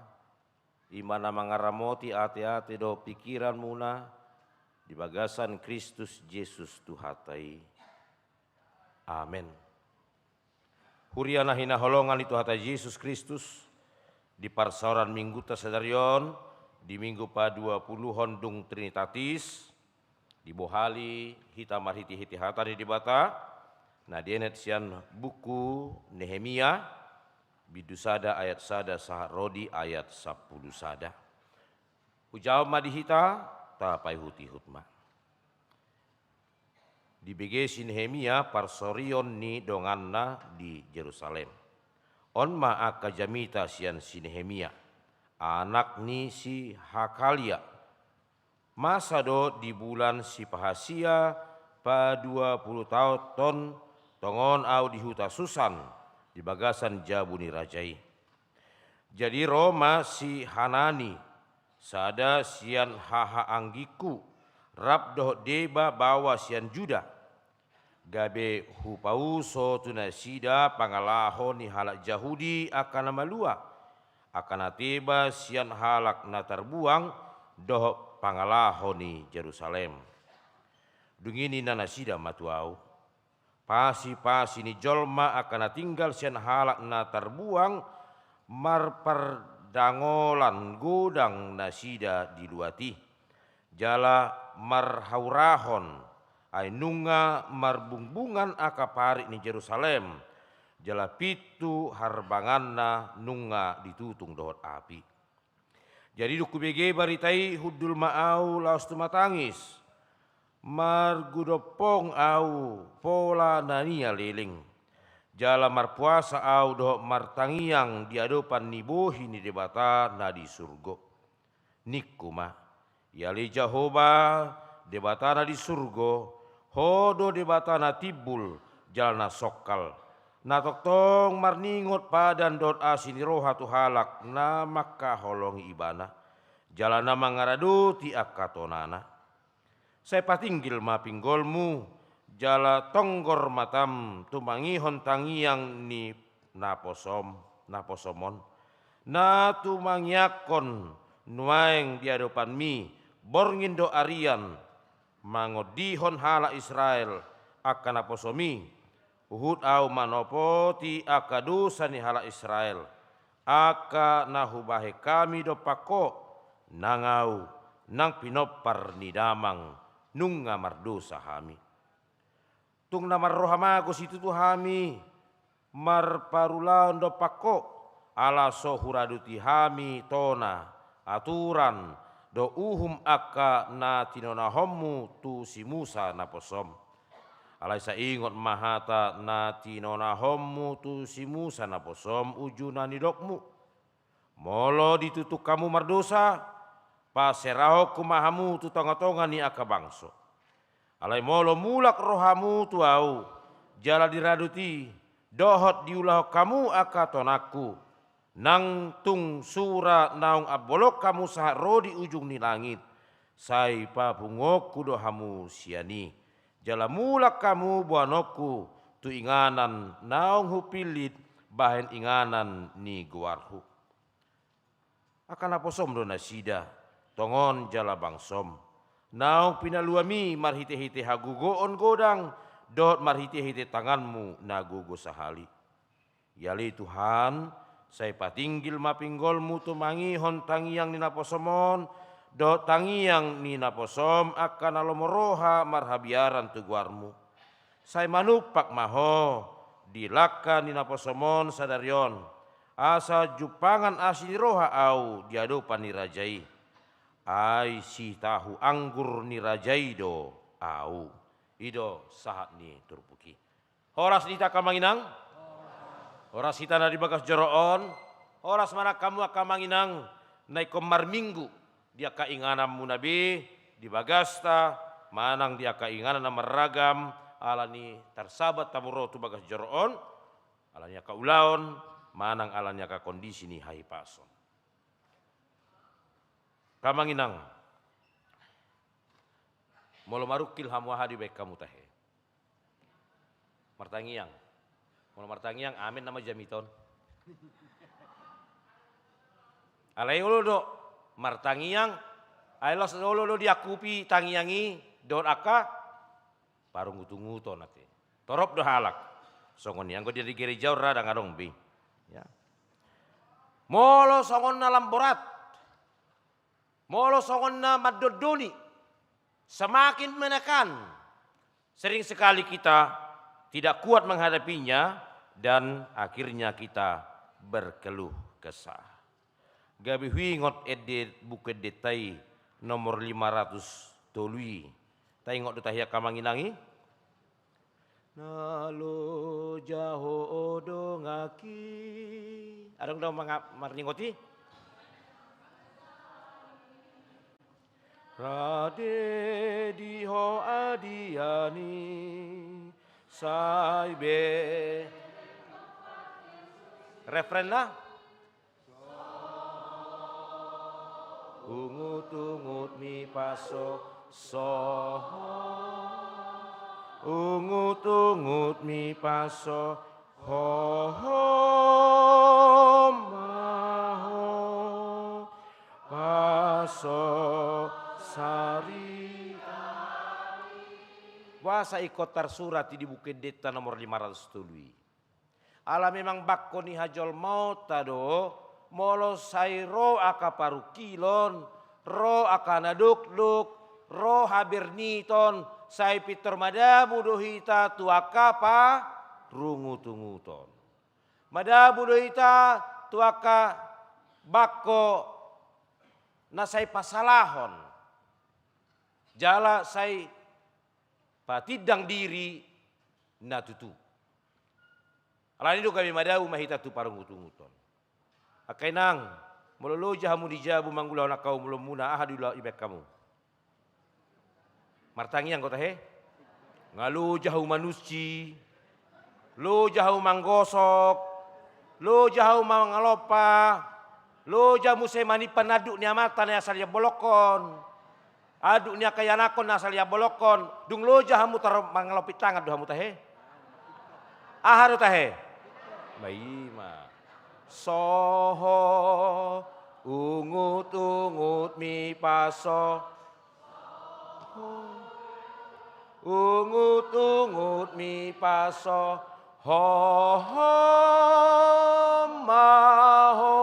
i ma na mangaramoti ateate dohot pingkiranmuna di bagasan Kristus Jesus Tuhanta i. Amen. Huria na hinaholongan ni Tuhanta Jesus Kristus, di parsaoran Minggunta sadari on, di Minggu paduapuluhon dung Trinitatis, dibohali hita marhitehite hata ni Debata na dienet sian buku Nehemia, bindu sada ayat sada sahat ro di ayat sampulu sada. Hujawab ma di hita, tapaihutihut ma. Dibege si Nehemia parsorion ni donganna di Jerusalem. On ma angka jamita sian si Nehemia, anak ni si Hakalia. Masa do di bulan sipahasia paduapuluhon taon, tongon ahu di huta Susan, di bagasan jabu ni raja i. Jadi ro ma si Hanani, sada sian hahaanggingku, rap dohot deba baoa sian Juda, gabe hupauso tu nasida pangalaho ni halak Jahudi angka na malua, angka na teba sian halak na tarbuang dohot pangalaho ni Jerusalem. Dung i ninna nasida ma tu ahu: Pasipasi ni jolma angka na tinggal sian halak na tarbuang marpardangolan godang nasida di luat i, jala marhaurahon, ai nunga marbungbungan angka parik ni Jerusalem, jala pintu harbanganna nunga ditutung dohot api. Jadi dung hubege barita i, hundul ma ahu laos tumatangis. Margudompong ahu pola na nialeleng, jala marpuasa ahu dohot martangiang di adopan ni bohi ni Debata na di surgo. Ningku ma: Ia ale Jahowa, Debata na di surgo, Ho do Debata na timbul jala na songkal, na tongtong marningot padan dohot asi ni roha tu halak na mangkaholongi Ibana, jala na mangaradoti angka tonana. Sai patinggil ma pinggolmu, jala tonggor matam tumangihon tangiang ni naposom, naposomon, na tumangiangkon nuaeng di adopanmi borngin dohot arian, mangondihon halak Israel, angka naposomi. Huhut ahu manopoti angka dosa ni halak Israel, angka na hubahen hami dompak Ho, nang ahu, nang pinompar ni damang, nunga mardosa hami. Tung na marroha mago situtu hami, marparulaon dompak Ho, ala so huradoti hami tona, aturan, dohot uhum angka na tinonahonmu tu si Musa naposom. Alai sai ingot ma hata na tinonahonmu tu si Musa naposom uju na nidokmu. Molo ditutung hamu mardosa, paserahonku ma hamu tu tongatonga ni angka bangso. Alai molo mulak rohamu tu Ahu, jala diradoti dohot diulahon hamu angka tonangku, nang tung sura naung ambolon hamu sahat ro di ujung ni langit, sai papunguonku do hamu sian i. Jala mulak hamu boanonku tu inganan naung hupillit bahen inganan ni goarhu. Angka naposom do nasida, tongon jala bangsom, naung pinaluami marhitehite hagogoon godang dohot marhitehite tanganmu na gogo sahali. Ia ale Tuhan, sai patinggil ma pinggolmu tumangihon tangiang ni naposom on dohot tangiang ni naposom angka na lomo roha marhabiaran tu goarmu. Sai manumpak ma Ho di langka ni naposom on sadari on, asa jumpangan asi ni roha ahu di adopan ni raja i. Ai sitahu anggur ni raja i do ahu. I do sahat ni turpuk i. Horas di hita angka amang inang. Horas hita na di bagas joro on. Horas ma nang hamu angka amang inang na ingkon marminggu di angka ingananmuna be di bagasta manang di angka inganan na marragam, ala ni tarsabat hamu ro tu bagas joro on, ala ni angka ulaon manang ala ni angka kondisi ni hahipason. Angka amang inang, molo marungkil hamu, aha do dibaen hamu tahe? Martangiang. Molo martangiang, amen nama jamita on. Alai olo do martangiang, ai laos olo do diangkupi tangiang i dohot angka parungutunguton ate. Torop do halak. Songon i anggo di gereja on ra ndang adong be. Ya. Molo songon na lam borat, molo songon na mandondoni, semakin menekan, sering sekali kita tidak kuat menghadapinya dan akhirnya kita berkeluh kesah. Gabe huingot ende, Buku Endenta i nomor lima ratus tolu i. Taingot do tahe angka amang inang i? Na loja Ho donganki. Adong do manga-, marningot i? Rade di Ho adiani, sai be. Refrenna? Ungut-ungut mi paso, soho. Ungut-ungut mi paso, ho, ho, ma, ho. Paso sarita. Boasa ingkon tarsurat i di Buku Endenta nomor lima ratus tolu i? Ala memang bangko ni hajolmaonta do, molo sai ro angka parungkilon, ro angka na dokdok, ro haberniton, sai pintor madabu do hita tu angka parungutunguton. Madabu do hita tu angka bangko na sai pasalahon, jala sai patindang diri na tutu. Alani do gabe madabu ma hita tu parungutunguton. Angka inang, molo loja hamu di jabu mangulahon angka umulonmuna, aha do dibaen hamu? Martangiang do tahe? Nga loja hamu manunsi, loja hamu manggosok, loja hamu mangalompa, loja muse manimpan anduk ni amanta na asal diambolonhon. Anduk ni angka ianakhon na asal diambolonhon, dung loja hamu tar mangalompi tangan do hamu tahe? Aha do tahe? Ma i ma. Soho, ungut-ungut mi paso. Ungut-ungut mi paso. Ho, ho, ma, ho,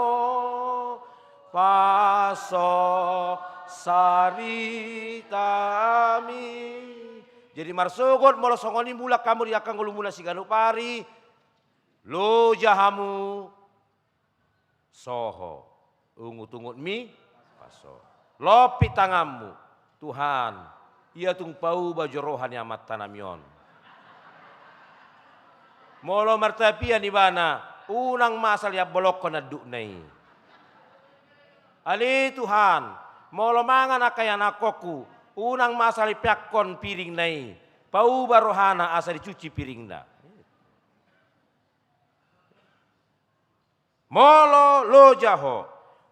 paso saritami. Jadi marsogot molo songon i mulak hamu di angka ngolumuna siganup ari, Loja hamu soho, ungut-ungutmi paso. Lompit tanganmu, Tuhan, ia tung pauba jo roha ni amantanami on. Molo martapian ibana, unang ma asal iambolongkon andukna i. Ale Tuhan, molo mangan angka ianakhonhu, unang ma asal ipeakkon piringna i. Pauba rohana asa dicuci piringna. Molo loja ho,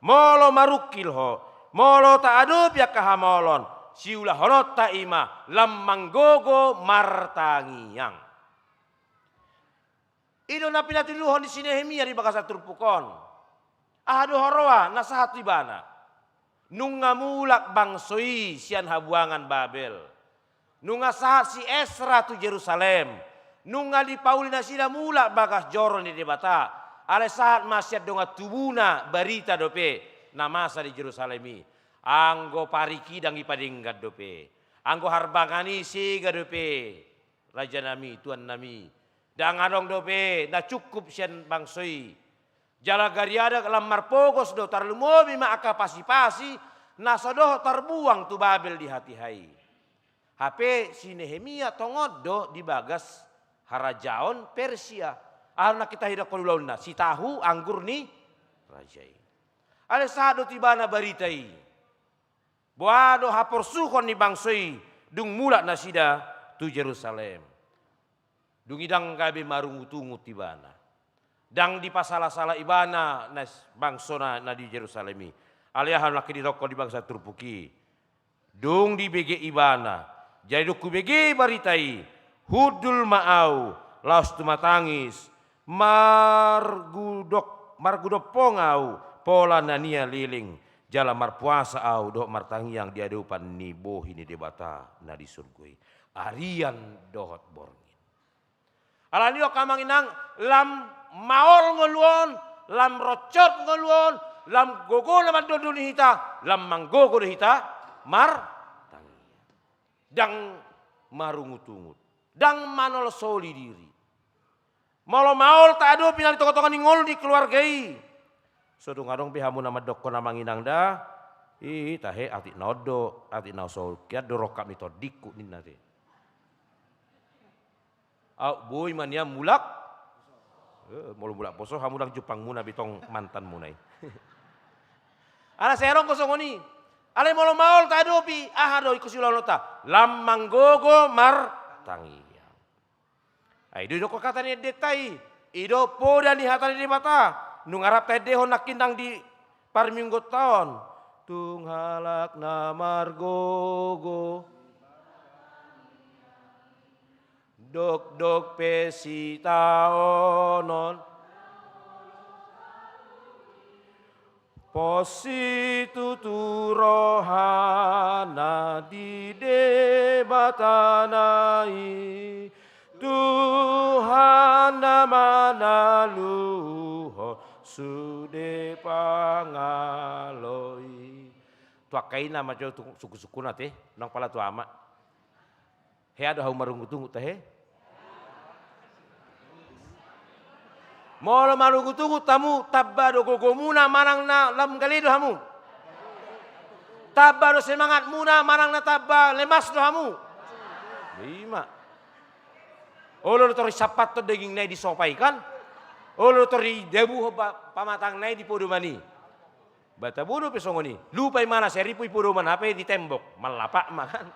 molo marungkil ho, molo taadopi angka hamaolon, siulahononta i ma lam manggogo martangiang. I do na pinatuduhon ni si Nehemia di bagasan turpuk on. Aha do haroa na sahat tu ibana? Nunga mulak bangso i sian habuangan Babel. Nunga sahat si Esra tu Jerusalem. Nunga dipauli nasida mulak bagas joro ni Debata. Alai sahat ma sian dongan tubuna barita dope na masa di Jerusalem i. Anggo parik i ndang ipadenggan dope. Anggo harbangan i sega dope. Rajanami, tuannami. Ndang adong dope na cukup sian bangso i. Jala gariada lam marpogos do, tarlumobi ma angka pasi-pasi na so dohot tarbuang tu Babel di hatiha i. Hape si Nehemia tongon do di bagas harajaon Persia. Aha na hita idokkon ulaonna? Sitahu anggur ni raja i. Alai sahat do tu ibana barita i. Boha do haporsuhon ni bangso i dung mulak nasida tu Jerusalem. Dung i ndang gabe marungut-ungut ibana. Ndang dipasala-sala ibana na s-, bangsona na di Jerusalem i. Alai aha na hita idokkon di bagasan turpuk i? Dung dibege ibana. Jadi dung hubege barita i, hundul ma au, laos tumatangis, margudok-, margudompong au, pola na nian leleng, jala marpuasa au, dohot martangiang di adopan ni bohi ni Debata na di surgo i. Arian dohot borngin. Alani i angka amang inang, lam maol ngolu on, lam roncot ngolu on, lam gogo na mandondoni hita, lam manggogo do hita martangiang. Ndang marungut-ungut, ndang manolsoli diri. Molo maol taadopi na di tonga-tonga ni ngolu ni keluarga i. So dung adong be hamu na mandokkon amang inang da, i tahe atik na on do, atik na so kian do rongkap ni tondingku ninna te. Au boi ma nian mulak. Eh, molo mulak poso hamu ndang jumpangmuna be tong mantanmuna i. Ala sai adong do songon i. Alai molo maol taadopi, aha do ingkon siulahononta? Lam manggogo martangiang. Ai do idokkon hata ni endenta i. I do poda ni hata ni Debata. Nunga rap taendehon nangkin nang di parmingguonta on. Tung halak na margogo. Dokdok pe sitaonon. Pos situtu rohana di Debatana i. Tuhan na manaluhon sude pangalo i. Tu angka ina ma jo tu sungkun-sungkunna te, nang pala tu ama. Hea do hamu marungut-ungut tahe? Molo marungut-ungut hamu, tamba do gogomuna manang na lam gale do hamu? Tamba do semangatmuna manang na tamba lemas do hamu? Ima. Olo do tor isampathon dagingna i disopa i kan? Olo do tor idabuhon ba-, pamatangna i di podoman i. Ba tabo dope songon i. Lupa imana saripu i podoman hape di tembok. Mallapak ma kan.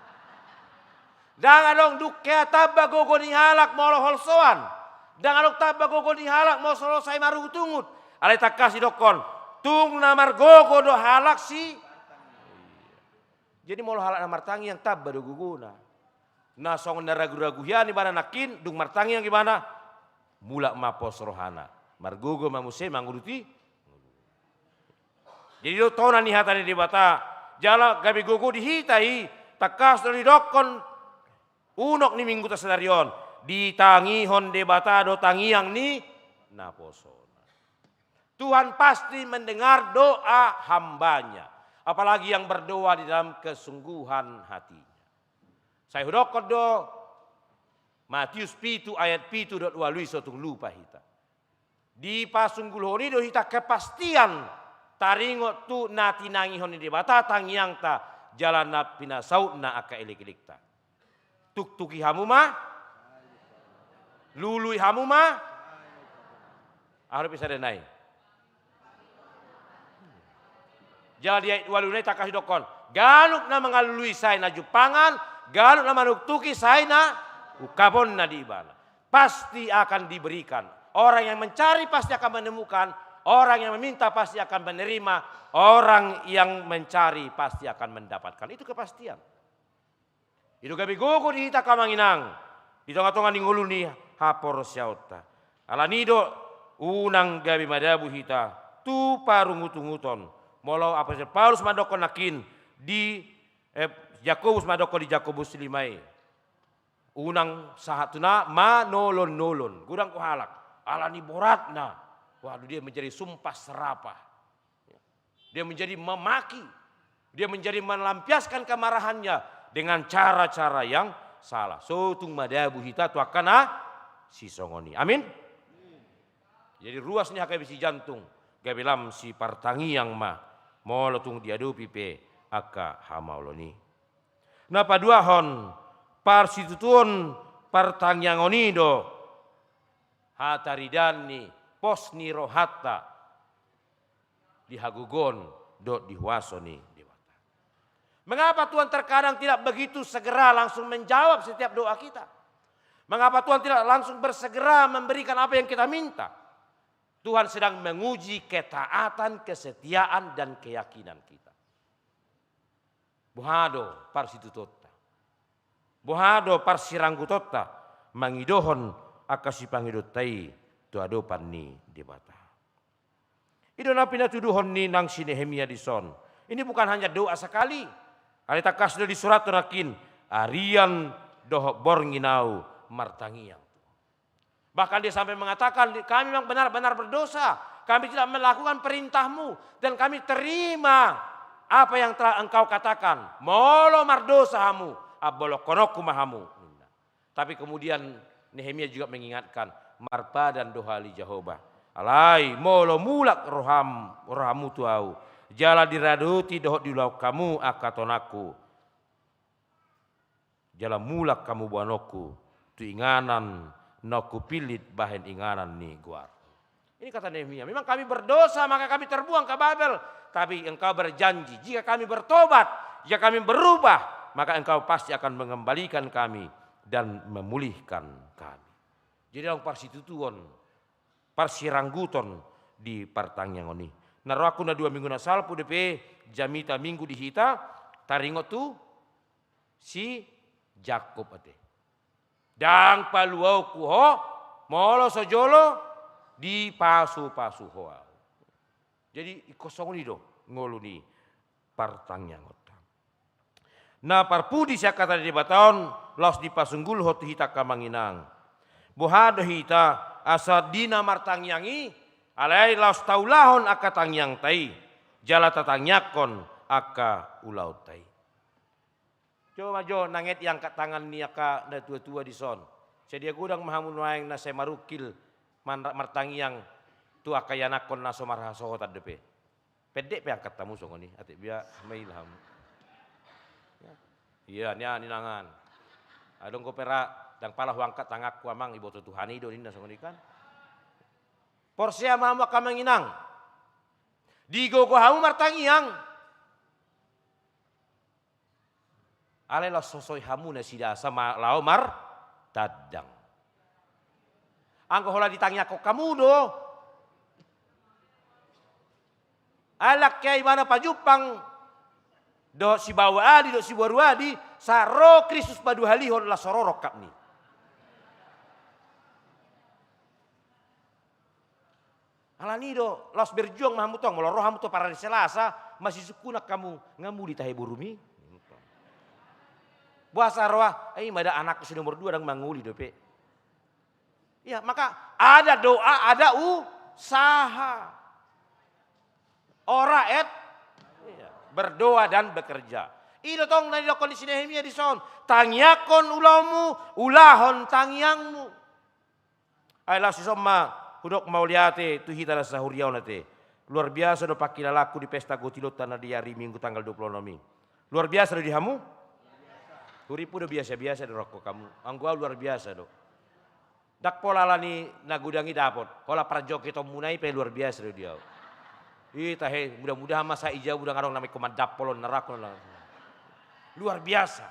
Ndang adong dung hea tamba gogo ni halak molo holsoan. Ndang adong tamba gogo ni halak molo so sai marungut-ungut. Alai tangkas didokkon. Tung na margogo do halak si. Jadi molo halak na martangiang tamba do gogona. Na songon na ragu-ragu hian ibana nangkin, dung martangiang ibana, mulak ma pos rohana. Margogo ma muse manguduti. Jadi do tona ni hata ni Debata, jala gabe gogo di hita i, tangkas do didokkon unok ni mingguta sadari on, ditangihon Debata do tangiang ni naposona. Tuhan pasti mendengar doa hamba-Nya, apalagi yang berdoa di dalam kesungguhan hatinya. Sai hudokkon do Matius pitu ayat pitu dohot ualu i, so tung lupa hita. Dipasunggulhon i do hita kepastian taringot tu na tinangihon ni Debata tangiangta jala na pinasautna angka elekelekta. Tuktuki hamu ma, lului hamu ma. Aha dope sada nai? Jala di ayat ualu nai tangkas didokkon, ganup na mangalului sai na jumpangan, ganup na manuktuki sai na ungkaponna di ibana. Pasti akan diberikan. Orang yang mencari pasti akan menemukan, orang yang meminta pasti akan menerima, orang yang mencari pasti akan mendapatkan. Itu kepastian. I do gabe gogo di hita angka amang inang, di tongatonga ni ngolu ni haporseaonta. Alani do, unang gabe madabu hita tu parungutunguton. Molo Apostel Paulus mandokkon nangkin di, eh, Jakobus mandokkon di Jakobus lima i. Unang sahat tu na manolonolon, godang do halak. Alani boratna. Waduh, dia menjadi sumpah serapah. Dia menjadi memaki. Dia menjadi melampiaskan kemarahannya dengan cara-cara yang salah. So tung madabu hita tu angka na sisongon i. Amin. Jadi ruas ni H K B C Jantung, gabe lam sipartangiang ma, molo tung diadopi pe angka hamaolon i. Na paduahon, parsitutuon partangiangon i do hataridaan ni pos ni rohanta di hagogoon dohot di huaso ni Debata. Mengapa Tuhan terkadang tidak begitu segera langsung menjawab setiap doa kita? Mengapa Tuhan tidak langsung bersegera memberikan apa yang kita minta? Tuhan sedang menguji ketaatan, kesetiaan, dan keyakinan kita. Boha do parsitutuonta? Boha do parsiranggutonta mangidohon angka sipangidoanta i tu adopan ni Debata? I do na pinatuduhon ni nang si Nehemia dison. Ini bukan hanya doa sekali. Alai tangkas do disurathon nangkin, arian dohot borngin ahu martangiang. Bahkan dia sampai mengatakan, "Kami memang benar-benar berdosa. Kami tidak melakukan perintahmu. Dan kami terima apa yang telah engkau katakan. Molo mardosa hamu, ambolongkononku ma hamu." Tapi kemudian Nehemia juga mengingatkan, "Marpadan do hali Jahowa. Alai molo mulak roham, rohamu tu ahu, jala diradoti dohot diulahon hamu angka tonangku, jala mulak hamu boanonku tu inganan na hupillit bahen inganan ni goarmu." Ini kata Nehemia, "Memang kami berdosa, maka kami terbuang ke Babel. Tapi engkau berjanji, jika kami bertobat, jika kami berubah, maka engkau pasti akan mengembalikan kami dan memulihkan kami." Jadi adong parsitutuon, parsirangguton di partangiangon i. Na rohangku na dua minggu na salpu dope jamita Minggu di hita, taringot tu si Jakkob ate. "Ndang paluaonku ho, molo so jolo dipasupasu ho ahu." Jadi ingkon songon i do ngolu ni partangiangonta. Na parpudi sian hata ni Debata on, laos dipasunggulhon tu hita angka amang inang. Boha do hita asa di na martangiang i, alai laos taulahon angka tangiangta i, jala tatangiangkon angka ulaonta i. Coba jo, nanget iangkat tangan ni angka natuatua dison. Sadia godang ma hamu nuaeng na sai marungkil man-, martangiang tu angka ianakhon na so marhasohotan dope? Pendek pe angkat hamu songon i, atik bia maila hamu. Ia, nian inangan. Adong dope ra, ndang pala huangkat tanganku amang, iboto Tuhan i do ninna songon i kan. Porsea ma hamu angka amang inang. Digogo hamu martangiang. Alai laos sosoi hamu nasida asa ma-, laho martandang. Anggo holan ditangiangkon hamu do, alai angka ibana pajumpang dohot sibaoa adi dohot siboru adi, sahat ro Kristus paduahalihon laos so ro rongkapni. Alani do, laos berjuang ma hamu tong, molo ro hamu tu parade Selasa, masisungkunan hamu, nga muli tahe borumi. Boasa ro ahu, ai ma da anakku si nomor dua ndang mangoli dope. Ia, maka ada doa, ada usaha. Ora et, ia, berdoa dan bekerja. I do tong na nidokkon ni si Nehemia dison, tangiangkon ulaonmu, ulahon tangiangmu. Ai laos dison ma Hudok mauliate tu hita na sahuria on ate. Luar biasa do pangkilalangku di pesta gotilonta na di ari Minggu tanggal dua puluh enam i. Luar biasa do di hamu? Huripu do biasa-biasa do rokko hamu. Anggo au luar biasa do. Ndang pola ala ni na godang i dapot. Hola parjogetonmuna i pe luar biasa do di au. I tahe, mudah-mudahan ma sai i jabu ndang adong na mangko mandampol on na rokko na. Luar biasa.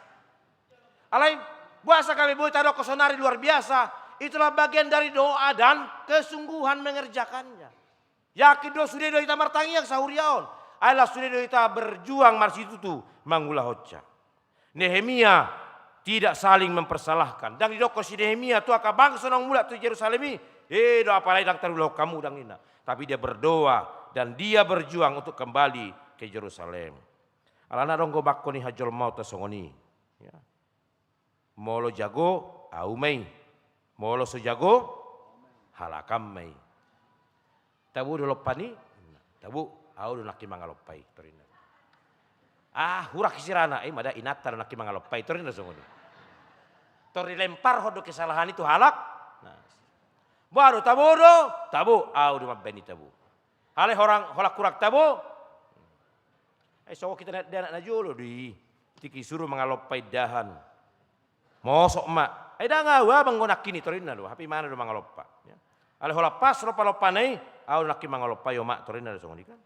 Alai, boasa gabe boi tadok sonari luar biasa? Itulah bagian dari doa dan kesungguhan mengerjakannya. Yakin do sude do hita martangiang sahuria on. Ai las sude do hita berjuang marsitutu mangulahonsa. Nehemia tidak saling mempersalahkan. Ndang didokkon si Nehemia tu angka bangso naung mulak tu Jerusalem i, "Eh, do apalagi ndang tarulahon hamu," ndang ninna. Tapi dia berdoa dan dia berjuang untuk kembali ke Jerusalem. Alana adong gobakkon ni hajolmaonta songon i. Ya. Molo jago, au ma i. Molo so jago, halak an ma i. Tabo do lompa ni? Tabo, au do nangkin mangalompa i, torinna. Ah, hurang sirana, eh, mada inanta do nangkin mangalompa i, torinna songon i. Tor dilemparhon do kesalahan i tu halak. Nah. Boha do, tabo do? Tabo, au do mambaen i tabo. Alai horang, holan hurang tabo. Eh, songon hita na, anak na jolo do i. Tingki suru mangalompa indahan. Mosok ma. Ai ndang au, abang, nangkin i, torinna do. Hape imana do mangalompa. Ya. Alai holan pas lompa-lompana i, au nangkin mangalompa i, omak, torinna do songon i kan.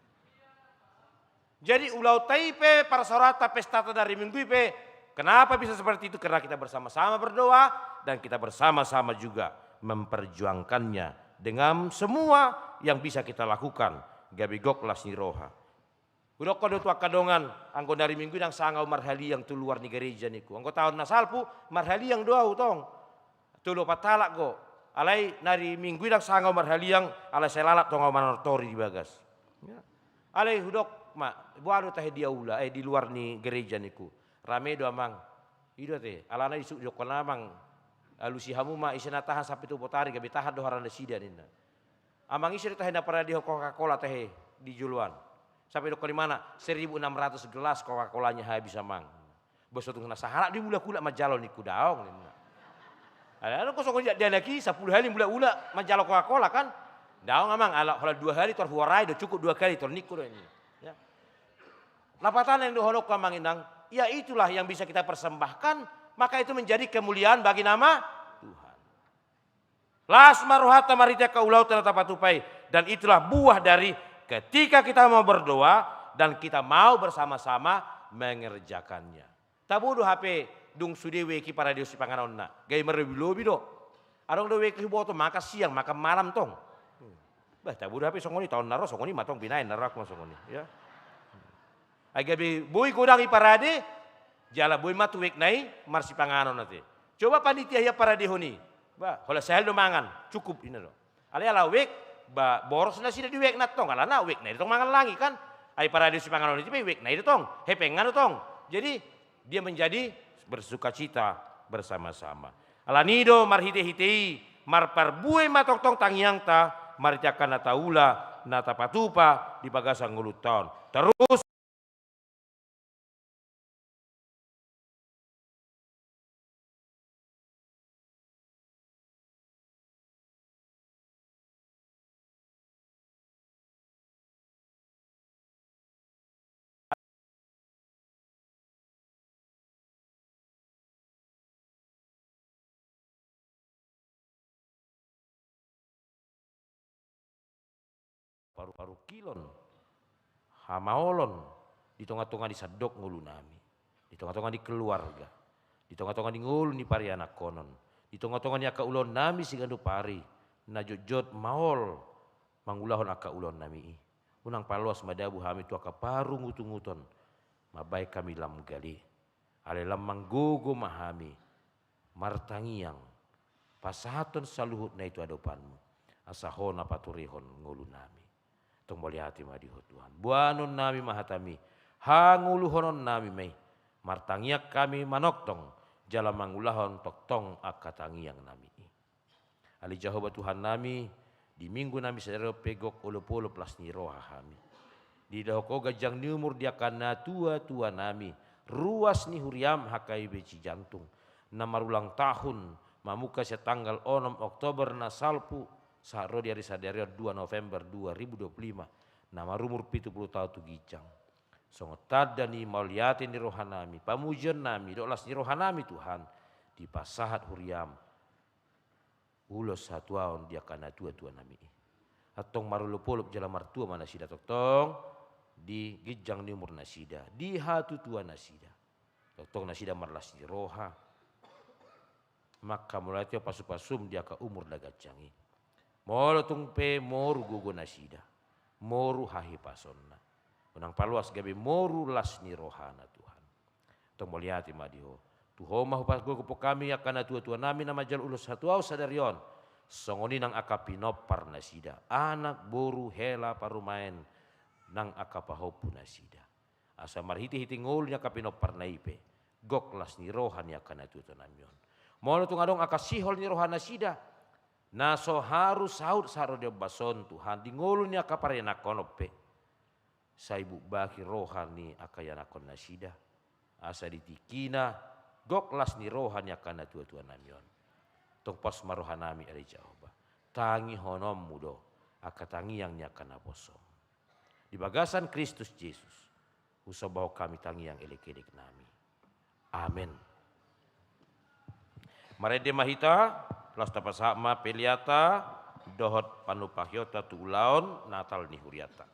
Jadi ulaonta i pe, parsaoranta, pestanta di ari Minggu i pe, kenapa bisa seperti itu? Karena kita bersama-sama berdoa dan kita bersama-sama juga memperjuangkannya dengan semua yang bisa kita lakukan. Gabe gok las ni roha. Hudokkon do tu angka dongan, anggo na ari Minggu i ndang sanga au marhaliang tu luar ni gereja ningku. Anggo taon na salpu, marhaliang do au tong. Tolu opat halak do. Alai na ari Minggu i ndang sanga au marhaliang, alai sai lalap tong au manortori di bagas. Ya. Alai hudok ma, boha do tahe di aula, eh, di luar ni gereja ningku. Rame do, amang. I do ate, alana i suk didokkon amang. Alusi hamu ma, ise na tahan sampe tu botari, gabe tahan do harana nasida ninna. Amang, ise do tahe na paradehon Coca-Cola tahe di joloan? Sampe didokkon imana, seribu enam ratus gelas Coca-Colanya habis, amang. Ba so tung na sahalak do i mulak-ulak manjalo ningku, daong ninna. Alai adong do songon i dakdanak i, sampulu hali mulak-ulak manjalo Coca-Cola kan. Daong, amang, ala holan dua hali tor huorai do, cukup dua kali tor ningku do i. Ya. Lapatanna na dohononku, amang inang, ya itulah yang bisa kita persembahkan, maka itu menjadi kemuliaan bagi nama Tuhan. Las ma rohanta marhite angka ulaonta na tapatupa i, dan itulah buah dari ketika kita mau berdoa dan kita mau bersama-sama mengerjakannya. Tabo do hape dung sude wek i paradehon sipanganonna, gabe marlobi-lobi do. Adong do wek i huboto makan siang, makan malam tong. Bah, tabo do hape songon i, taon na ro songon i ma tong, binaen na ro ma songon i, ya. Ai gabe boi godang i parade, jala boi ma tu wekna i marsipanganon ate. Coba panitia hian paradehon i. Bah, holan sahali do mangan, cukup ninna do. Alai ala wek, ba, boros nasida di wekna tong, alana wekna i do tong mangallangi kan. Ai paradehon sipanganon i pe wekna i do tong, hepengan do tong. Jadi, dia menjadi bersukacita bersama-sama. Alani i do marhite-hite i, marparbue ma tongtong tangiangta, marhite angka na taula, na tapatupa di bagasan ngolunta on. Terus Paru-, parungkilon, hamaolon di tonga-tonga ni sandok ngolunami, di tonga-tonga ni keluarga, di tonga-tonga ni ngolu ni parianakhonon, di tonga-tonga ni angka ulaonnami siganup ari, na jotjot maol mangulahon angka ulaonnami i. Unang paloas madabu hami tu angka parungutunguton, mambahen hami lam gale. Alai lam manggogo ma hami martangiang, pasahathon saluhutna i tu adopanmu, asa Ho na paturehon ngolunami. Tong mauliate ma di Ho Tuhan. Boanonnami ma hatami, hangoluhononnami ma i, martangiang hami manongtong, jala mangulahon tongtong angka tangiangnami i. Ale Jahowa Tuhannami, di minggunami sadari on pe gok olopolop las ni roha hami. Didok Ho ganjang ni umur di angka natuatuanami, ruas ni huriam H K B C Jantung, na marulang tahun, mamungka sian tanggal onom Oktober na salpu, Sahat ro di ari sadari on, dua November dua ribu dua puluh lima, na marumur pitu pulu taon tu ginjang. Songon tanda ni mauliate ni rohanami, pamujionnami dohot las ni rohanami Tuhan, dipasahat huriaM ulos hatuaon di angka natuatuanami i. Antong marolopolop jala martua ma nasida tongtong di ginjang ni umur nasida, di hatutuanasida. Tongtong nasida marlas ni roha, manghamauliatehon pasupasuM di angka umur na ganjang i. Molo tung pe moru gogo nasida, moru hahipasonna, unang paloas gabe moru las ni rohana Tuhan. Antong mauliate ma di Ho. Tu Ho ma hupagogophon hami angka natuatuanami na manjalo ulos hatuaon sadari on. Songon i nang angka pinompar nasida, anak, boru, hela, parumaen, nang angka pahompu nasida. Asa marhitehite ngolu ni angka pinomparna i pe, gok las ni roha ni angka natuatuanami on. Molo tung adong angka sihol ni rohanasida, na so haru saut sahat ro di ombas on Tuhan, di ngolu ni angka parianakhon on pe, sai bumbaki roha ni angka ianakhonnasida, asa di tingkina gok las ni roha ni angka natuatuanami on. Tong pos ma rohanami ale Jahowa, tangihononMu do angka tangiang ni angka naposoM. Di bagasan Kristus Jesus, husombahon hami tangiang elekeleknami. Amen. Marende ma hita, laos tapasahat ma peleanta dohot panupahionta tu ulaon Natal ni hurianta.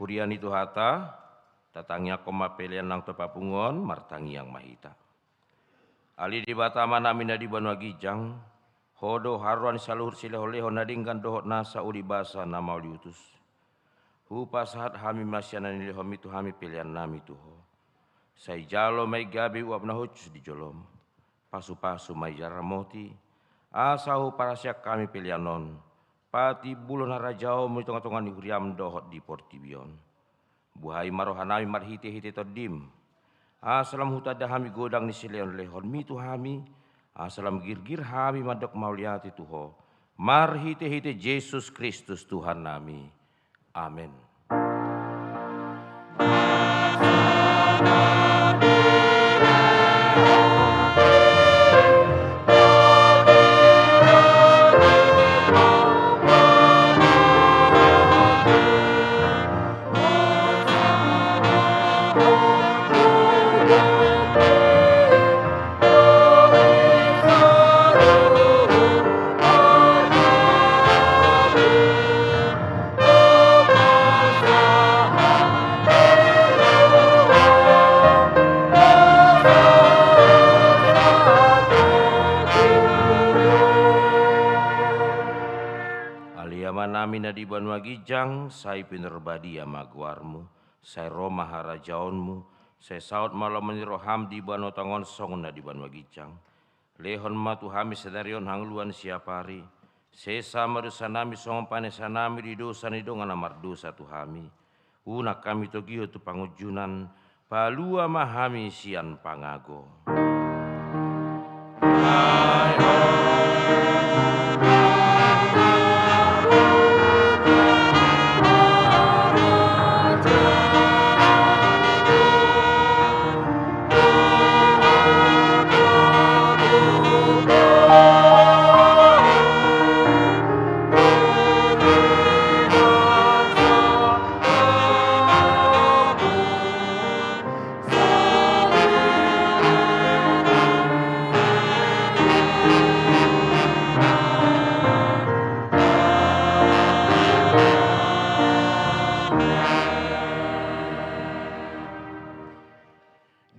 Huria ni Tuhanta, tatangiangkon ma pelean nang tu pampunguon, martangiang ma hita. Ale Debata Amanami na di banua ginjang, Ho do haroroan ni saluhut silehonlehon na denggan dohot nasa uli basa na mauliutus. Hupasahat hami ma sian na nilehonMi tu hami peleannami tu Ho. Sai jalo ma i gabe uap na hushus di joloM. Pasupasu ma i, ramoti, asa huparhaseang hami pelean on patimbulhon harajaonMu di tongatonga ni huriaM dohot di portibi on. Buhai ma rohanami marhitehite TondiM, asa lam hutanda hami godang ni silehonlehonMi tu hami, asa lam girgir hami mandok mauliate tu Ho, marhitehite Jesus Kristus Tuhannami. Amen. Ale Amanami na di banua ginjang, sai pinarbadia ma goarMu, sai ro ma harajaonMu, sai saut ma lomo ni rohaM di banua tonga on songon na di banua ginjang. Lehon ma tu hami sadari on hangoluan siapari. Sesa ma dosanami songon panesanami di dosa ni dongan na mardosa tu hami. Unang hami togihon tu pangunjunan, palua ma hami sian pangago.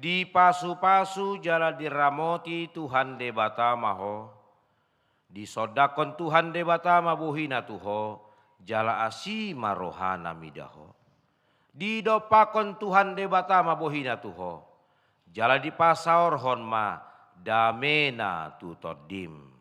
Dipasupasu jala diramoti Tuhan Debata ma ho. Disondangkon Tuhan Debata ma bohiNa tu ho, jala asi ma rohaNa mida ho. Didompakkon Tuhan Debata ma bohiNa tu ho, jala dipasaorhon ma dameNa tu tondim.